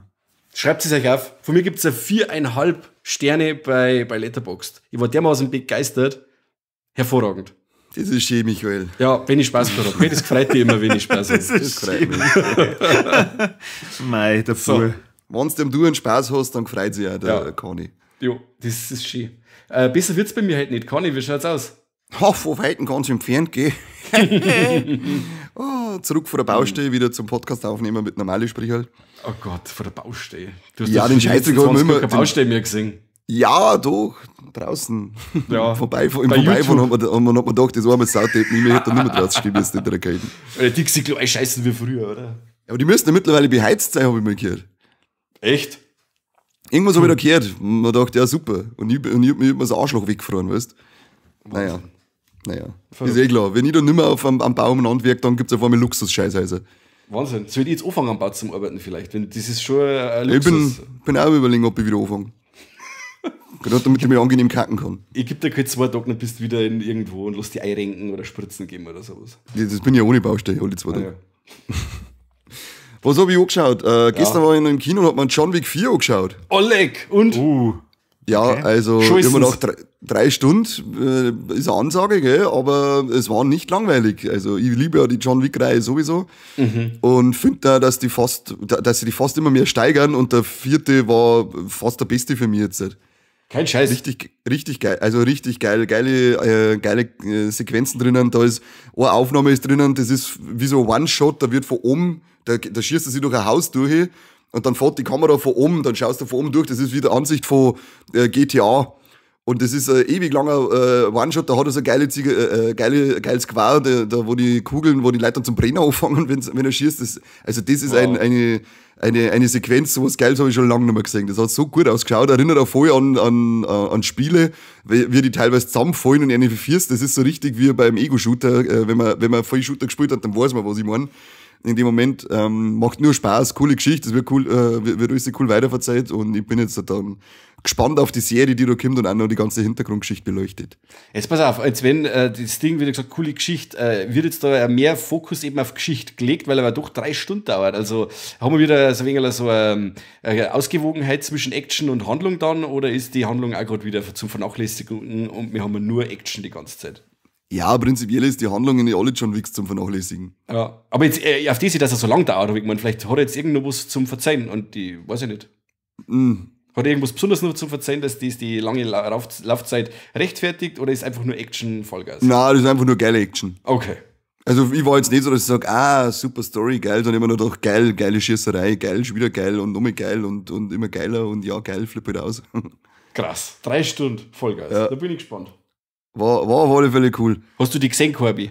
Schreibt es euch auf. Von mir gibt es 4,5 Sterne bei Letterboxd. Ich war dermaßen begeistert. Hervorragend. Das ist schön, Michael. Ja, wenn ich Spaß gehabt habe. Das freut dich immer, wenn ich Spaß habe. Das ist schön. Mei, der so. Wenn du dem einen Spaß hast, dann freut sich auch der Conny. Jo, das ist schön. Besser wird's bei mir halt nicht. Conny, wie schaut's aus? Ha, von Weitem ganz entfernt, gell. Oh, zurück von der Baustelle, wieder zum Podcast aufnehmen mit normalen Sprichel. Oh Gott, von der Baustelle. Du hast ja, den Scheißdreck haben wir immer. Keine Baustelle mehr gesehen. Ja, doch, draußen. Ja. Im Vorbeifahren haben wir gedacht, das arme Sautepp, nicht mehr hätte da nicht mehr draußen stehen müssen in der Kälte. Oder die Dixie-Klo scheißen wie früher, oder? Ja, aber die müssen ja mittlerweile beheizt sein, habe ich mal gehört. Echt? Irgendwas habe ich da gehört. Und man dachte, ja, super. Und ich hab mir immer so Arschloch weggefahren, weißt du? Naja. Ist eh klar. Wenn ich da nicht mehr am Baum handwerk, dann gibt es auf einmal Luxus-Scheißhäuser. Wahnsinn. Soll ich jetzt anfangen am Bau zum Arbeiten vielleicht? Wenn, das ist schon ein Luxus. Ich bin auch am Überlegen, ob ich wieder anfange. Gerade damit ich mich angenehm kacken kann. Ich gebe dir keine 2 Tage, dann bist du wieder in irgendwo und lass die einrenken oder Spritzen geben oder sowas. Das bin ich ja ohne Baustelle, alle 2 Tage. Ja. Was habe ich angeschaut? Gestern war ich noch im Kino und hab mir John Wick 4 angeschaut. Oleg! Und? Ja, okay. Also immer noch 3 Stunden ist eine Ansage, gell? Aber es war nicht langweilig. Also ich liebe ja die John Wick-Reihe sowieso und finde da, dass sie die fast immer mehr steigern und der 4. war fast der beste für mich jetzt. Kein Scheiß. Richtig, richtig geil. Also richtig geil. Geile Sequenzen drinnen. Da ist eine Aufnahme ist drinnen, das ist wie so ein One-Shot, da wird von oben, da schießt er sich durch ein Haus durch. Und dann fährt die Kamera von oben, dann schaust du von oben durch, das ist wieder Ansicht von GTA. Und das ist ein ewig langer One-Shot, da hat er so ein geiles Gewehr, da wo die Kugeln, wo die Leute dann zum Brennen anfangen, wenn er schießt. Das ist wow. eine Sequenz, sowas Geiles habe ich schon lange nicht mehr gesehen. Das hat so gut ausgeschaut, erinnert auch voll an Spiele, wie die teilweise zusammenfallen und eine verfierst. Das ist so richtig wie beim Ego-Shooter, wenn man voll Shooter gespielt hat, dann weiß man, was ich meine. In dem Moment, macht nur Spaß, coole Geschichte, es wird cool, wird alles cool weiterverzeiht und ich bin jetzt dann gespannt auf die Serie, die da kommt und auch noch die ganze Hintergrundgeschichte beleuchtet. Jetzt pass auf, als wenn das Ding, wie gesagt, coole Geschichte, wird jetzt da mehr Fokus eben auf Geschichte gelegt, weil er aber doch 3 Stunden dauert. Also haben wir wieder so ein wenig so eine Ausgewogenheit zwischen Action und Handlung dann oder ist die Handlung auch gerade wieder zum Vernachlässigen und wir haben nur Action die ganze Zeit? Ja, prinzipiell ist die Handlung in alle John Wicks zum Vernachlässigen. Ja, aber jetzt auf die, dass er so lang dauert, ich meine, vielleicht hat er jetzt irgendwo was zum Verzeihen und die, weiß ich nicht. Mm. Hat er irgendwas Besonderes noch zum Verzeihen, dass das die lange Laufzeit rechtfertigt oder ist einfach nur Action Vollgas? Nein, das ist einfach nur geile Action. Okay. Also ich war jetzt nicht so, dass ich sage, super Story, geil, sondern immer nur doch geil, geile Schießerei, geil, schon wieder geil und nochmal geil und immer geiler und ja, geil, flipp halt aus. Krass, 3 Stunden Vollgas, ja. Da bin ich gespannt. War auf alle Fälle cool. Hast du die gesehen, Corby?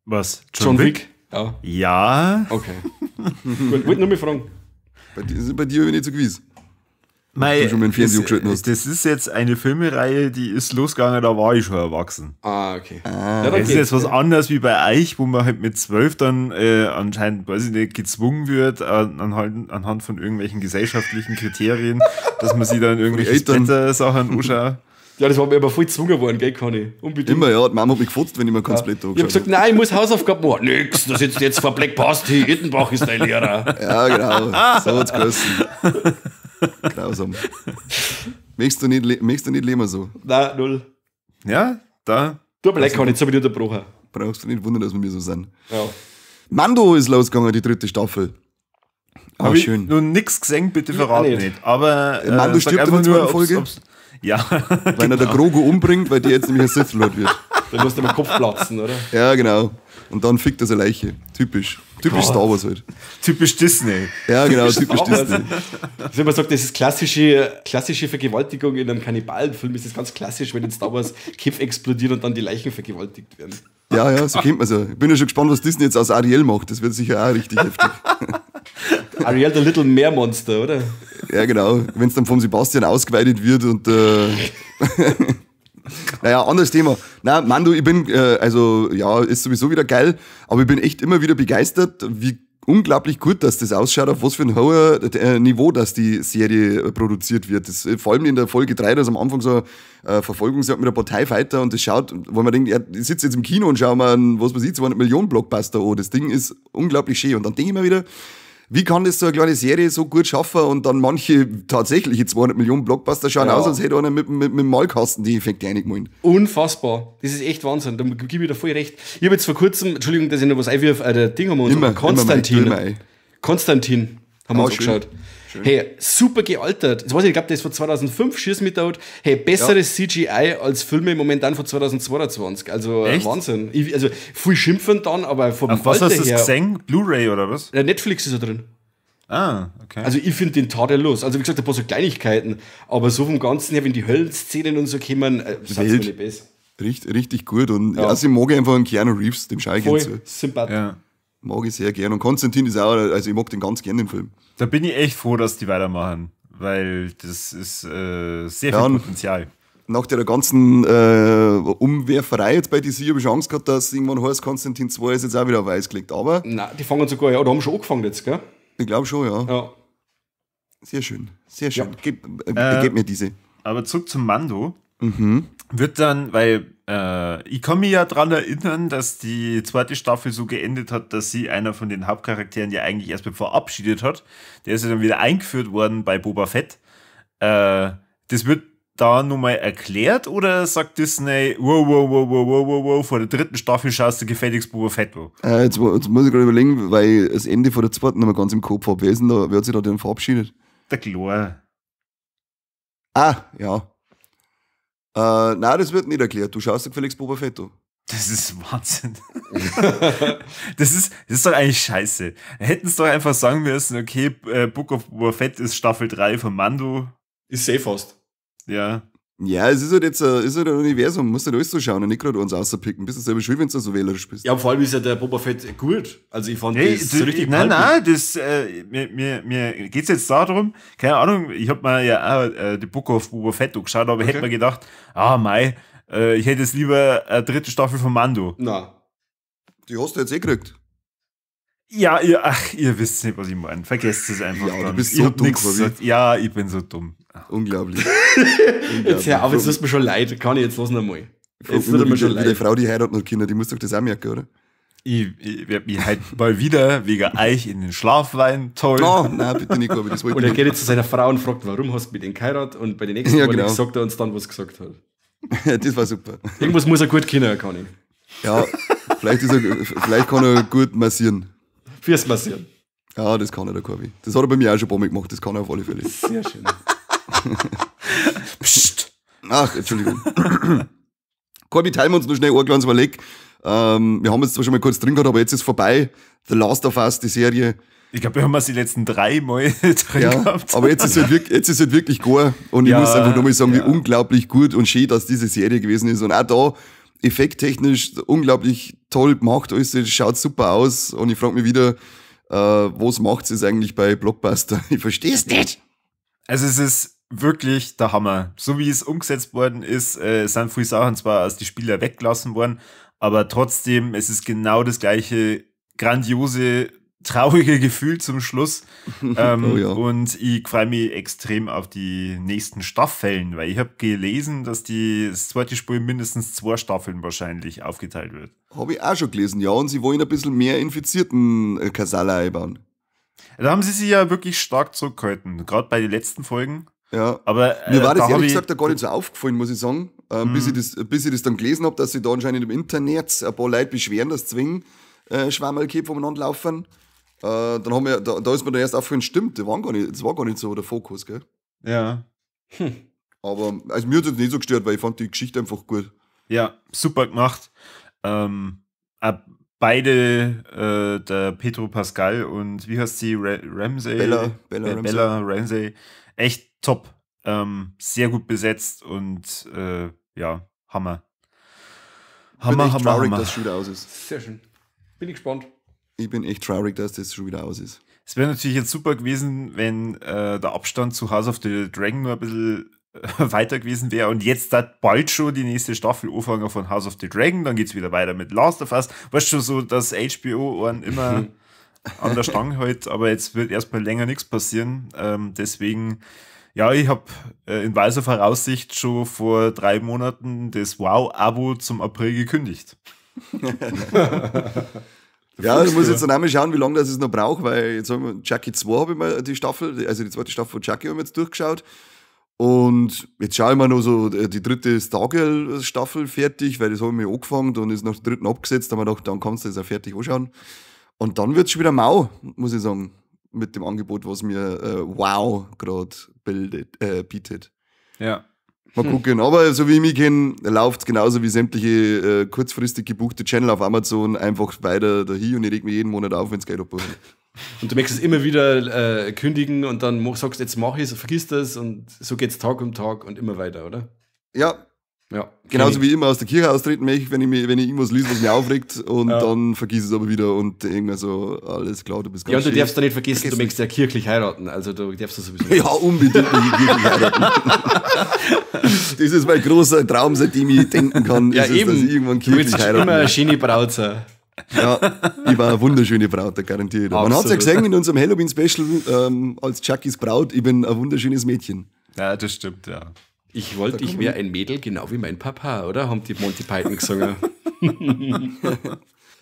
Was? John Wick? Ja. Ja. Okay. Gut, wollte nur mal fragen. Bei dir bin ich nicht so gewiss. Mei, du schon mit dem Fernseher angeschaltet hast. Das ist jetzt eine Filmereihe, die ist losgegangen, da war ich schon erwachsen. Ah, okay. Ah. Ja, das ist jetzt was anderes wie bei euch, wo man halt mit 12 dann anscheinend, weiß ich nicht, gezwungen wird, anhand von irgendwelchen gesellschaftlichen Kriterien, dass man sich dann irgendwelche Splatter-Sachen anschaut. Ja, das war mir aber voll gezwungen worden, gell, Conny? Unbedingt. Immer, ja. Die Mama hat mich gefotzt, wenn ich mir kein Splatter angeschaut habe. Ich hab gesagt, nein, ich muss Hausaufgaben machen. Nix, da sitzt jetzt vor Black Pasti, Ittenbach ist dein Lehrer. Ja, genau. So hat's geheißen. Grausam. Möchtest du nicht leben so? Nein, null. Ja, da. Du, aber lecker, jetzt habe ich dich unterbrochen. Brauchst du nicht wundern, dass wir so sind. Ja. Mando ist losgegangen, die dritte Staffel. Ah, hab schön. Ich noch nix gesehen, bitte verrat nicht. Aber Mando stirbt in der zweiten Folge. Ja. Weil er der Grogu umbringt, weil der jetzt nämlich ein Sith Lord wird. Dann musst du mal Kopf platzen, oder? Ja, genau. Und dann fickt er seine Leiche. Typisch. Typisch Star Wars halt. Typisch Disney. Ja, genau, typisch Disney. Also wenn man sagt, das ist klassische Vergewaltigung in einem Kannibalenfilm, ist das ganz klassisch, wenn in Star Wars Köpfe explodieren und dann die Leichen vergewaltigt werden. Ja, ja, so kennt man es ja. Ich bin ja schon gespannt, was Disney jetzt aus Ariel macht. Das wird sicher auch richtig heftig. Ariel, der Little Meermonster, oder? Ja, genau. Wenn es dann vom Sebastian ausgeweitet wird und naja, anderes Thema. Na, Mando, ich bin, also ja, ist sowieso wieder geil, aber ich bin echt immer wieder begeistert, wie unglaublich gut, dass das ausschaut, auf was für ein hoher Niveau, dass die Serie produziert wird. Das, vor allem in der Folge 3, da ist am Anfang so eine Verfolgungsjagd mit ein paar TIE Fighter und das schaut, wo man denkt, ja, ich sitze jetzt im Kino und schaue mir einen, was weiß ich, 200 Millionen Blockbuster an. Das Ding ist unglaublich schön. Und dann denke ich mir wieder, wie kann das so eine kleine Serie so gut schaffen und dann manche tatsächliche 200 Millionen Blockbuster schauen aus, als hätte einer mit dem Malkasten die Effekte reingemalt. Unfassbar. Das ist echt Wahnsinn. Da gebe ich dir voll recht. Ich habe jetzt vor kurzem, Entschuldigung, dass ich noch was einwirf, der Ding haben wir uns immer, Konstantin. Konstantin haben wir uns angeschaut. Schön. Hey, super gealtert. Jetzt weiß ich, ich glaube, der ist von 2005, schieß mich da. Hey, besseres CGI als Filme momentan von 2022. Also echt? Wahnsinn. Ich, also viel schimpfen dann, aber vom Auf was Alter hast du das gesehen? Blu-ray oder was? Ja, Netflix ist er drin. Ah, okay. Also ich finde den tadellos. Also wie gesagt, ein paar so Kleinigkeiten, aber so vom Ganzen her, wenn die Höllenszenen und so kommen, nicht besser. Richtig gut. Und ja, also ich mag einfach einen Keanu Reeves, dem schaue ich gerne zu. Sympath. Ja. Mag ich sehr gern. Und Konstantin ist auch, also ich mag den ganz gern, den Film. Da bin ich echt froh, dass die weitermachen, weil das ist sehr viel Potenzial. Nach der ganzen Umwerferei jetzt bei DC habe ich schon Angst gehabt, dass irgendwann heißt, Konstantin 2 ist jetzt auch wieder auf Eis gelegt. Aber. Nein, die fangen sogar, ja, oder haben schon angefangen jetzt, gell? Ich glaube schon, ja. Ja. Sehr schön, sehr schön. Ja. Gib mir diese. Aber zurück zum Mando. Mhm. Wird dann, weil ich kann mich ja dran erinnern, dass die zweite Staffel so geendet hat, dass sie einer von den Hauptcharakteren ja eigentlich erstmal verabschiedet hat. Der ist ja dann wieder eingeführt worden bei Boba Fett. Das wird da nochmal erklärt oder sagt Disney, wow, wow, wow, wow, wow, wow, wow, vor der dritten Staffel schaust du gefälligst Boba Fett wo? Jetzt muss ich gerade überlegen, weil das Ende von der zweiten noch mal ganz im Kopf habe. Wer ist denn da, wer hat sich da denn verabschiedet? Der Chlor. Ah, ja. Nein, das wird nicht erklärt. Du schaust gefälligst Boba Fett an. Das ist Wahnsinn. Das ist doch eigentlich scheiße. Hätten es doch einfach sagen müssen, okay, Book of Boba Fett ist Staffel 3 von Mando. Ist safe fast. Ja. Ja, es ist halt jetzt ist halt ein Universum, musst halt alles so schauen und nicht gerade uns außerpicken. Bist du selber schuld, wenn du so wählerisch bist. Ja, vor allem ist ja der Boba Fett gut. Also ich fand das so richtig. Nein, das, mir geht's jetzt darum, keine Ahnung, ich hab mir ja auch die Book of Boba Fett angeschaut, aber ich hätte mir gedacht, ich hätte jetzt lieber eine dritte Staffel von Mando. Na. Die hast du jetzt eh gekriegt. Ja, ihr wisst nicht, was ich meine. Vergesst es einfach. Ja, du bist so dumm, gesagt. Ja, ich bin so dumm. Unglaublich. Jetzt hör auf, jetzt tut mir schon leid. Kann ich jetzt los noch mal. Jetzt tut mir schon leid. Die Frau, die heiratet noch Kinder, die muss doch das auch merken, oder? Ich werde mich halt mal wieder wegen euch in den Schlaf weinen. Toll. Oh, nein, bitte nicht, Corby, das wollte ich nicht. Und er geht jetzt zu seiner Frau und fragt, warum hast du mit dem geheiratet? Und bei den nächsten Mal genau. Sagt er uns dann, was gesagt hat. Das war super. Irgendwas muss er gut können, kann ich. Ja, vielleicht kann er gut massieren. Fürs Massieren. Ja, das kann er, der Corby. Das hat er bei mir auch schon ein paar Mal gemacht, das kann er auf alle Fälle. Sehr schön. Psst. Ach, Entschuldigung. Corby, teilen wir uns noch schnell ein kleines Überleg. Wir haben es zwar schon mal kurz drin gehabt, aber jetzt ist vorbei. The Last of Us, die Serie. Ich glaube, wir haben es die letzten 3 Mal drin gehabt. Aber jetzt ist es halt wirklich gar. Und ich muss einfach nochmal sagen, wie unglaublich gut und schön, dass diese Serie gewesen ist. Und auch da, effekttechnisch unglaublich toll gemacht, alles schaut super aus. Und ich frage mich wieder, was macht es eigentlich bei Blockbuster? Ich verstehe es nicht. Also es ist wirklich der Hammer. So wie es umgesetzt worden ist, sind viele Sachen zwar aus die Spieler weggelassen worden, aber trotzdem, es ist genau das gleiche grandiose, traurige Gefühl zum Schluss. Und ich freue mich extrem auf die nächsten Staffeln, weil ich habe gelesen, dass das zweite Spiel mindestens 2 Staffeln wahrscheinlich aufgeteilt wird. Habe ich auch schon gelesen, ja. Und sie wollen ein bisschen mehr infizierten Kasala einbauen. Da haben sie sich ja wirklich stark zurückgehalten, gerade bei den letzten Folgen. Ja. Aber, mir war das da ehrlich hab ich- gesagt da gar nicht so aufgefallen, muss ich sagen. Bis ich das dann gelesen hab, dass sich da anscheinend im Internet ein paar Leute beschweren, dass Zwing Schwammerlkäpfe umeinander laufen. Dann haben wir, da ist mir dann erst aufgefallen, stimmt, das war gar nicht so der Fokus, gell? Ja. Aber also mir hat es nicht so gestört, weil ich fand die Geschichte einfach gut. Ja, super gemacht. Beide, der Pedro Pascal und wie heißt sie? Ramsey? Bella Ramsey. Bella Ramsey. Echt top. Sehr gut besetzt und ja, Hammer. Ich bin Hammer, echt Hammer, traurig, Hammer. dass es schon wieder aus ist. Sehr schön. Bin ich gespannt. Ich bin echt traurig, dass das schon wieder aus ist. Es wäre natürlich jetzt super gewesen, wenn der Abstand zu House of the Dragon nur ein bisschen weiter gewesen wäre und jetzt da bald schon die nächste Staffel anfangen von House of the Dragon, dann geht's wieder weiter mit Last of Us. Weißt schon so, dass HBO einen immer an der Stange hält, aber jetzt wird erstmal länger nichts passieren. Deswegen, ja, ich hab in weiser Voraussicht schon vor 3 Monaten das Wow-Abo zum April gekündigt. Ja, ich muss jetzt dann einmal schauen, wie lange das es noch braucht, weil jetzt haben wir Chucky 2 habe ich mal die Staffel, also die zweite Staffel von Chucky haben wir jetzt durchgeschaut. Und jetzt schaue ich mir noch so die dritte Stargirl-Staffel fertig, weil das habe ich mir angefangen und ist nach der dritten abgesetzt. Da haben wir gedacht, dann kannst du das auch fertig anschauen. Und dann wird's schon wieder mau, muss ich sagen, mit dem Angebot, was mir Wow grad bietet. Ja. Mal gucken. Aber so wie ich mich kenne, läuft's genauso wie sämtliche kurzfristig gebuchte Channel auf Amazon einfach weiter dahin und ich reg mich jeden Monat auf, wenn's Geld abbuchen. Und du möchtest es immer wieder kündigen und dann sagst, jetzt mach ich's, vergiss das und so geht's Tag um Tag und immer weiter, oder? Ja. Ja. Genauso wie ich immer aus der Kirche austreten möchte, wenn ich irgendwas lese, was mich aufregt und dann vergiss es aber wieder und irgendwann so, alles klar, du bist ganz Ja, und du schön. darfst da nicht vergessen, du möchtest ja kirchlich heiraten, also du darfst das sowieso nicht. Ja, unbedingt möchte ich kirchlich heiraten. Das ist mein großer Traum, seitdem ich denken kann, Ja, ist es, eben. dass ich irgendwann Du willst kirchlich heiraten immer eine möchte. schöne Braut sein. Ja, ich war eine wunderschöne Braut, da garantiere ich dir. Man hat's ja Absolut. gesehen in unserem Halloween-Special als Chuckys Braut, ich bin ein wunderschönes Mädchen. Ja, das stimmt, ja. Ich wollte, ich wäre ein Mädel, genau wie mein Papa, oder? Haben die Monty Python gesungen.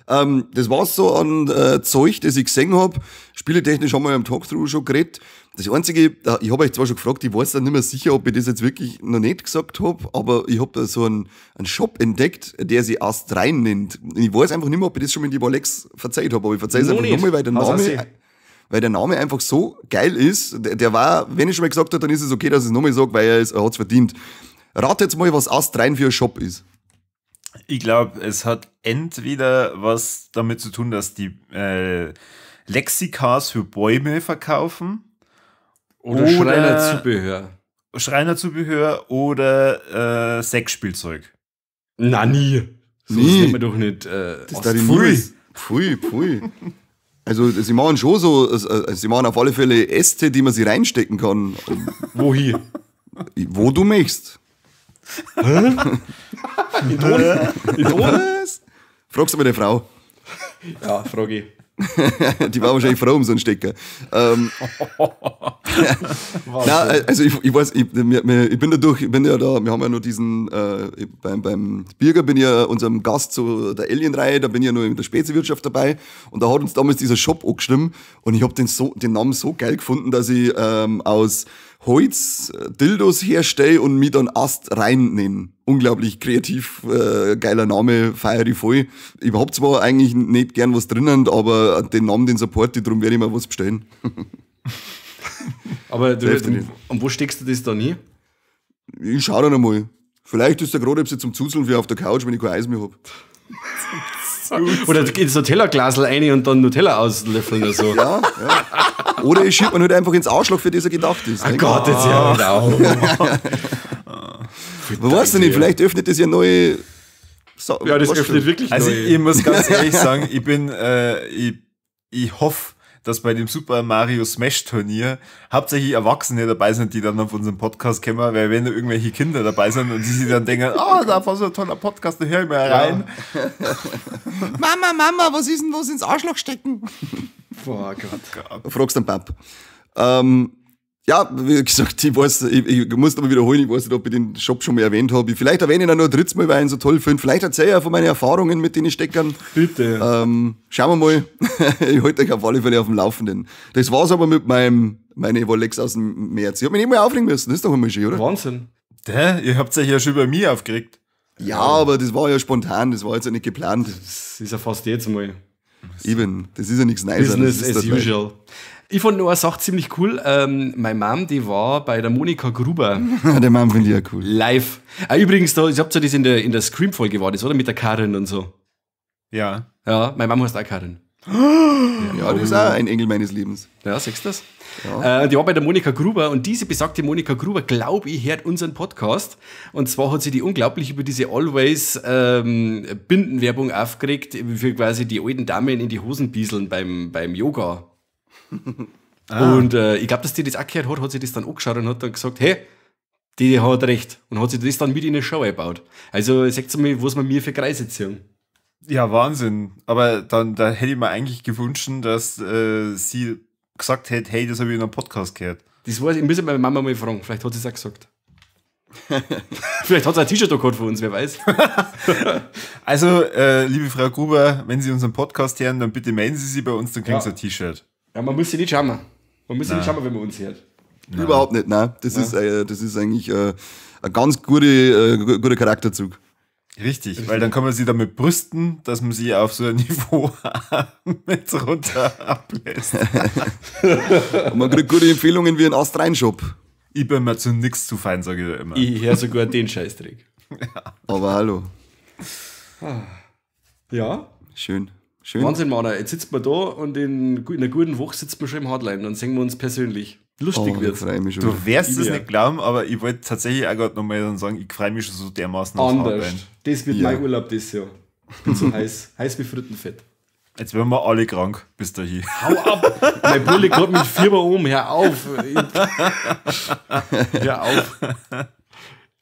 Das war's so an Zeug, das ich gesehen hab. Spieletechnisch haben wir ja im Talkthrough schon geredet. Das Einzige, ich hab euch zwar schon gefragt, ich weiß dann nicht mehr sicher, ob ich das jetzt wirklich noch nicht gesagt hab, aber ich hab da so einen Shop entdeckt, der sich Ast rein nennt. Und ich weiß einfach nicht mehr, ob ich das schon mit die Alex verzeiht hab, aber ich verzeih's Noch einfach nicht. nochmal, Haus aussehen. weil der Name einfach so geil ist. Der war, wenn ich schon mal gesagt hab, dann ist es okay, dass ich es nochmal sag, weil er hat's verdient. Rat jetzt mal, was Ast rein für ein Shop ist. Ich glaub, es hat entweder was damit zu tun, dass die Lexikas für Bäume verkaufen. Oder Oder Schreinerzubehör. Schreinerzubehör oder Sexspielzeug. Na, nie. So Nie. nennt man doch nicht. Das darf ich niemals. Pfui, pfui. Also sie machen schon so, also, sie machen auf alle Fälle Äste, die man sich reinstecken kann. Wohin? Wo du möchtest. Hä? In Ton? In Ton? Was? Fragst du mal die Frau. Ja, frag ich. Die war wahrscheinlich froh um so einen Stecker. Na, also ich weiß, ich, mir, mir, ich bin da durch, ich bin ja da, wir haben ja nur diesen, beim Birger bin ich ja unserem Gast zu der Alien-Reihe, da bin ich ja nur in der Speziewirtschaft dabei und da hat uns damals dieser Shop angeschrieben und ich hab den Namen so geil gefunden, dass ich aus Holz Dildos herstelle und mich dann Ast rein nenne. Unglaublich kreativ, geiler Name, feiere ich voll. Ich hab zwar eigentlich nicht gern was drinnen, aber den Namen, den support ich, darum werde ich mir was bestellen. Aber du, Selbstverständlich. und wo steckst du das dann hin? Ich schau dann einmal. Vielleicht ist der gerade zum Zuzeln für auf der Couch, wenn ich kein Eis mehr hab. Oder du ins Nutella-Glasl rein und dann Nutella auslöffeln oder so. Ja, ja. Oder ich schieb mir halt einfach ins Arschloch, für das er gedacht ist. Oh Gott, jetzt ja halt auf. Man weiß ja nicht, vielleicht öffnet das ja neue Ja, das weißt du. öffnet wirklich Also neue. ich muss ganz ehrlich sagen, ich bin, ich hoffe, dass bei dem Super Mario Smash Turnier hauptsächlich Erwachsene dabei sind, die dann auf unseren Podcast kommen, weil wenn da irgendwelche Kinder dabei sind und die sich dann denken, ah, da war so ein toller Podcast, da hör ich mal rein. Ja. Mama, Mama, was ist denn was ins Arschloch stecken? Boah, Gott. Fragst den Pap. Ja, wie gesagt, ich weiß, ich muss aber wiederholen, ich weiß nicht, ob ich den Shop schon mal erwähnt habe. Vielleicht erwähne ich ihn auch nur ein drittes Mal, weil ich ihn so toll finde. Vielleicht erzähle ich auch von meinen Erfahrungen mit den Steckern. Bitte. Schauen wir mal. Ich halte euch auf alle Fälle auf dem Laufenden. Das war's aber mit meinem Meine Rolex aus dem März. Ich hab mich nicht mal aufregen müssen, das ist doch einmal schön, oder? Wahnsinn. Hä? Ihr habt euch ja schon über mich aufgeregt. Ja, aber das war ja spontan, das war jetzt ja nicht geplant. Das ist ja fast jetzt mal. Eben, das ist ja nichts Neues. Business as usual. Ich fand noch eine Sache ziemlich cool. Meine Mom, die war bei der Monika Gruber. Der Mom finde ich ja cool. Live. Ah, übrigens, da, ich hab ja das in der Scream-Folge war das, oder? Mit der Karin und so. Ja. Ja, meine Mom heißt auch Karin. Ja, das ist auch ein Engel meines Lebens. Ja, siehst du das? Ja. Die war bei der Monika Gruber und diese besagte Monika Gruber, glaube ich, hört unseren Podcast. Und zwar hat sie die unglaublich über diese Always Bindenwerbung aufgeregt, für quasi die alten Damen in die Hosen bieseln beim Yoga. Ah. Und ich glaube, dass die das auch gehört hat, hat sie das dann angeschaut und hat dann gesagt, hey, die hat recht. Und hat sie das dann mit in eine Show eingebaut. Also sagt mal, was man mir für Kreise ziehen. Ja, Wahnsinn. Aber dann da hätte ich mir eigentlich gewünscht, dass sie gesagt hätte, hey, das habe ich in einem Podcast gehört. Das weiß ich, muss ich meine Mama mal fragen. Vielleicht hat sie es auch gesagt. Vielleicht hat sie ein T-Shirt gehabt von uns, wer weiß. Also, liebe Frau Gruber, wenn Sie unseren Podcast hören, dann bitte melden Sie sich bei uns, dann kriegen Sie ein T-Shirt. Ja, man muss sie nicht schauen. Man muss sie nicht schauen, wenn man uns hört. Nein. Überhaupt nicht, nein. Das ist eigentlich ein ganz guter Charakterzug. Richtig, weil dann kann man sie damit brüsten, dass man sie auf so ein Niveau mit runter ablässt. Und man kriegt gute Empfehlungen wie ein Ast-Rein-Shop. Ich bin mir zu nichts zu fein, sage ich da immer. Ich höre sogar den Scheißdreck. Ja. Aber hallo. Ja. Schön. Schön. Wahnsinn, Mann. Jetzt sitzt man da und in einer guten Woche sitzt man schon im Hardline und sehen wir uns persönlich. Lustig wird's. Du wirst es nicht glauben, aber ich wollte tatsächlich auch gerade nochmal dann sagen, ich freue mich schon so dermaßen aufs Hardline. Das wird mein Urlaub dieses Jahr. Ich bin so heiß. Heiß wie Frittenfett. Jetzt werden wir alle krank bis dahin. Hau ab! Mein Bulle kommt mit Fieber um. Hör auf! Hör auf!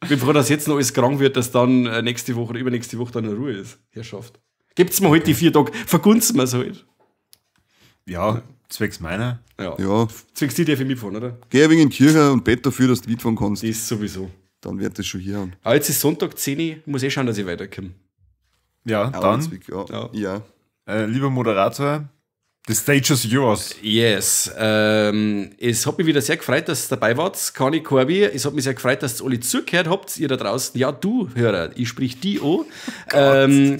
Ich bin froh, dass jetzt noch alles krank wird, dass dann nächste Woche oder übernächste Woche dann in Ruhe ist. Herrschaft. Gebt's mir heute die 4 Tage, vergunsten wir's halt. Ja, zwecks meiner. Ja. Zwecks die darf ich mitfahren, oder? Geh ein wenig in die Kirche und bett dafür, dass du mitfahren kannst. Das sowieso. Dann wird das schon hier an. Aber jetzt ist Sonntag 10 Uhr, ich muss eh schauen, dass ich weiterkomme. Ja, dann. Ja. Lieber Moderator, the stage is yours. Yes. Es hat mich wieder sehr gefreut, dass ihr dabei wart, Kani, Corby. Es hat mich sehr gefreut, dass ihr alle zugehört habt, ihr da draußen. Ja, du, Hörer, ich sprich die an.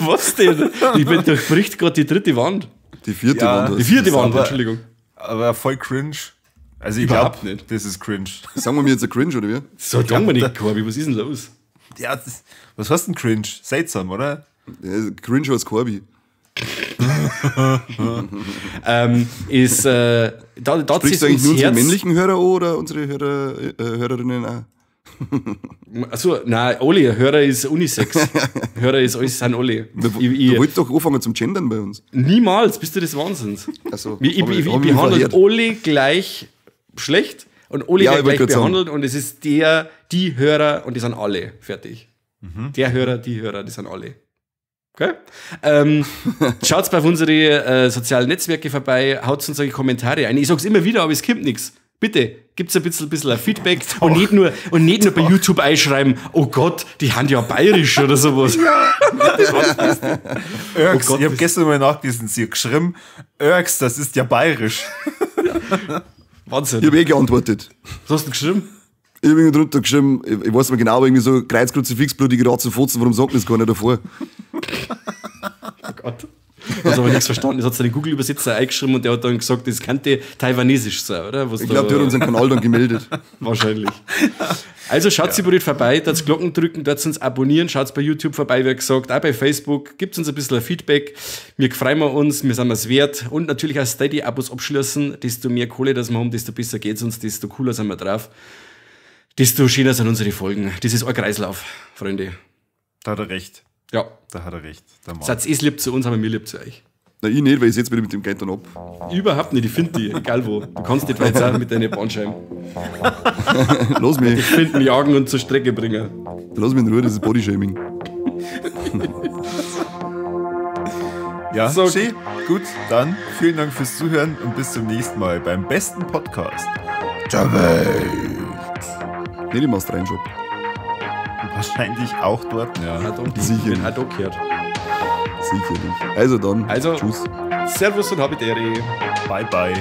Was denn? Ich bin durchbricht gerade die dritte Wand. Die vierte Wand. Die vierte Wand, Entschuldigung. Aber voll cringe. Also ich glaube nicht. Das ist cringe. Sagen wir mir jetzt ein cringe, oder wie? So, sagen wir nicht, Corby, was ist denn los? Ja, was heißt denn cringe? Seltsam, oder? Ja, cringe als Corby. Ist, da sprichst du eigentlich nur unsere männlichen Hörer oder unsere Hörer, Hörerinnen auch? Achso, nein, alle. Hörer ist Unisex. Hörer ist alles, sind alle. Du wolltest doch anfangen zum Gendern bei uns. Niemals, bist du des Wahnsinns. Ach so, ich behandle alle gleich schlecht und alle ja, gleich behandelt und es ist der, die Hörer und die sind alle. Fertig. Mhm. Der Hörer, die Hörer, die sind alle. Okay? Schaut bei unsere sozialen Netzwerke vorbei, haut unsere Kommentare ein. Ich sag's immer wieder, aber es kommt nichts. Bitte, gibt's ein bisschen ein Feedback und nicht nur bei YouTube einschreiben, oh Gott, die haben ja bayerisch oder sowas. Ja. Das war das Beste. Örks, oh Gott, ich habe gestern mal nachgelesen, sie hat geschrieben, Örks, das ist ja bayerisch. Ja. Wahnsinn. Ich habe eh geantwortet. Was hast du geschrieben? Ich habe irgendwie drunter geschrieben, ich weiß nicht mehr genau, aber irgendwie so Kreuz, Kruzifix, blutige Ratze, Fotzen, warum sagt das keiner davor? Oh Gott. Hat aber nichts verstanden. Das hat seinen Google-Übersetzer eingeschrieben und der hat dann gesagt, das könnte taiwanesisch sein, oder? Was ich glaube, der hat unseren Kanal dann gemeldet. Wahrscheinlich. Also schaut sie ja. vorbei, dort Glocken drücken, dort uns abonnieren, schaut bei YouTube vorbei, wie gesagt, auch bei Facebook, gibt uns ein bisschen Feedback. Wir freuen uns, wir sind es wert. Und natürlich auch Steady-Abos abschließen, desto mehr Kohle das wir haben, desto besser geht's uns, desto cooler sind wir drauf. Desto schöner sind unsere Folgen. Das ist ein Kreislauf, Freunde. Da hat er recht. Ja. Da hat er recht. Seid ihr lieb zu uns, aber wir lieb zu euch. Na, ich nicht, weil ich setze mich mit dem Geld dann ab. Überhaupt nicht, ich finde die, egal wo. Du kannst nicht weiter mit deinen Bandscheiben. Lass mich. Ich finden, jagen und zur Strecke bringen. Lass mich in Ruhe, das ist Bodyshaming. Ja, so. Schön. Gut, dann vielen Dank fürs Zuhören und bis zum nächsten Mal beim besten Podcast der Welt. Nicht im Ast-Rein-Shop. Wahrscheinlich auch dort, ja. Sicherlich. Hat auch gehört. Sicherlich. Also dann. Also, tschüss. Servus und Habidere. Bye, bye.